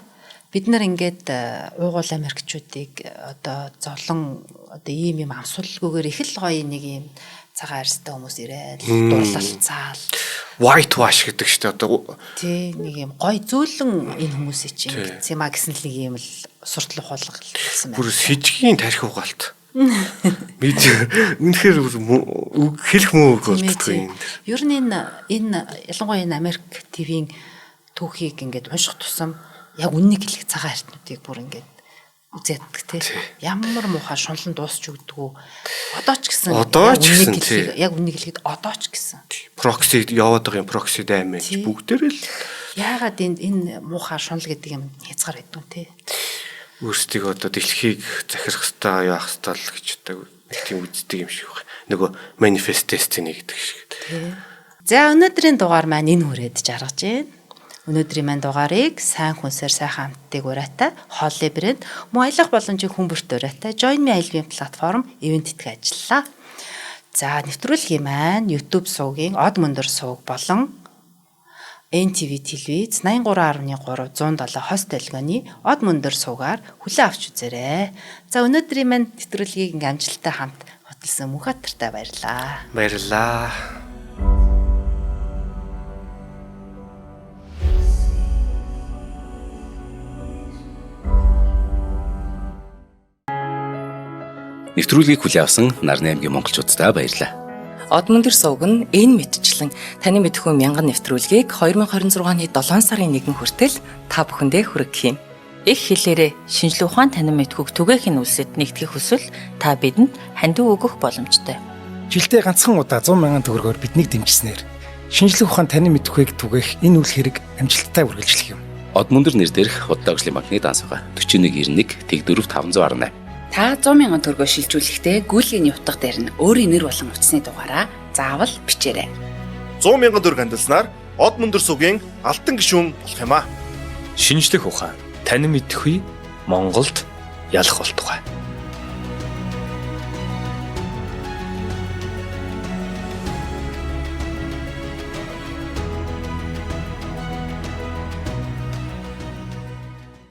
бид нар ингээд уугуул Америкчуудыг одоо зовлон одоо ийм юм амсуулгүйгээр их л гоё нэг юм цагаан арьстай хүмүүс ирээд дурлалцаал white wash гэдэг шүү дээ одоо тий нэг юм гоё зөөлөн энэ хүмүүсийг чинь ингэсэн юм а гэсэн л нэг юм л суртал ухуулга болсон байна. Бүр сэжгийн тархи угаалт. Бид үнэхээр үг хэлэх муу үг болдгоо юм. Ер нь энэ ялангуяа энэ Америк ТV-ийн түүхийг ингээд унших тусам яг үннийг хэлэх цагаан арьтнуудыг бүр ингээд үзээддэг тий. Ямар муухай шунлан дуусч өгдөггүй. Одоо ч гэсэн яг үннийг хэлэхэд одоо ч гэсэн. Прокси яваад байгаа юм прокси даймаж бүгдээрээ л яагаад энэ муухай шунал гэдэг юм хязгаар байдгүй тий. Өөрсдийгөө одоо дэлхийг захирах хэвээр яах хэвээр л гэж одоо нэг тийм үздэг юм шиг байна. Нөгөө manifest destiny гэдэг шиг. За өнөөдрийн дугаар маань энэ хүрээд жаргаж байна. Өнөөдрийн маань дугаарыг сайн хүнсээр сайхан амттыг ураатай хоолны брэнд мөн аялах боломжийг хүн бүрт ураатай Join Me аялын платформ ивент итгэх ажиллалаа. За нэвтрүүлгийн маань YouTube сувгийн Од мөндөр сувг болон NTV телевиз 83.3 107 хост долгионы Од мөндөр сувгаар хүлээн авч үзээрэй. За өнөөдрийн маань нэвтрүүлгийг ингээм амжилттай хамт хөтөлсөн Мөнхбаатартай баярлалаа. Баярлалаа. Нэвтрүүлгийг хүлээн авсан Нарны аймгийн монголчууддаа баярлалаа. Од мөндөр сувг нь энэ мэтчлэн таны мэдэхүй мянган нэвтрүүлгийг 2026 оны 7 сарын 1 хүртэл та бүхэндээ хүргэх юм. Их хэлээрээ шинжлэх ухаан танин мэдхүйг түгээх нь үлсэд нэгтгэх хүсвэл та бидэнд хандив өгөх боломжтой. Жилдээ ганцхан удаа 100 мянган төгрөгөөр биднийг дэмжсэнээр шинжлэх ухаан танин мэдэхүйг түгээх энэ үйл хэрэг амжилттай үргэлжлэх юм. Од мөндөр нэр дээрх худлаа хөгжлийн банкны данс байгаа. 4191 тэг 4 518. Та 100 мянган төгрөгөөр шилжүүлэхдээ гүйлгээний утга дээр нь өөрийн нэр болон утасны дугаараа заавал бичээрэй. 100 мянган төгрөг хандилснаар Од мөндөр сувгийн алтан гишүүн болох юм аа. Шинжлэх ухаан танин мэдэхүй Монголд ялах болтугай.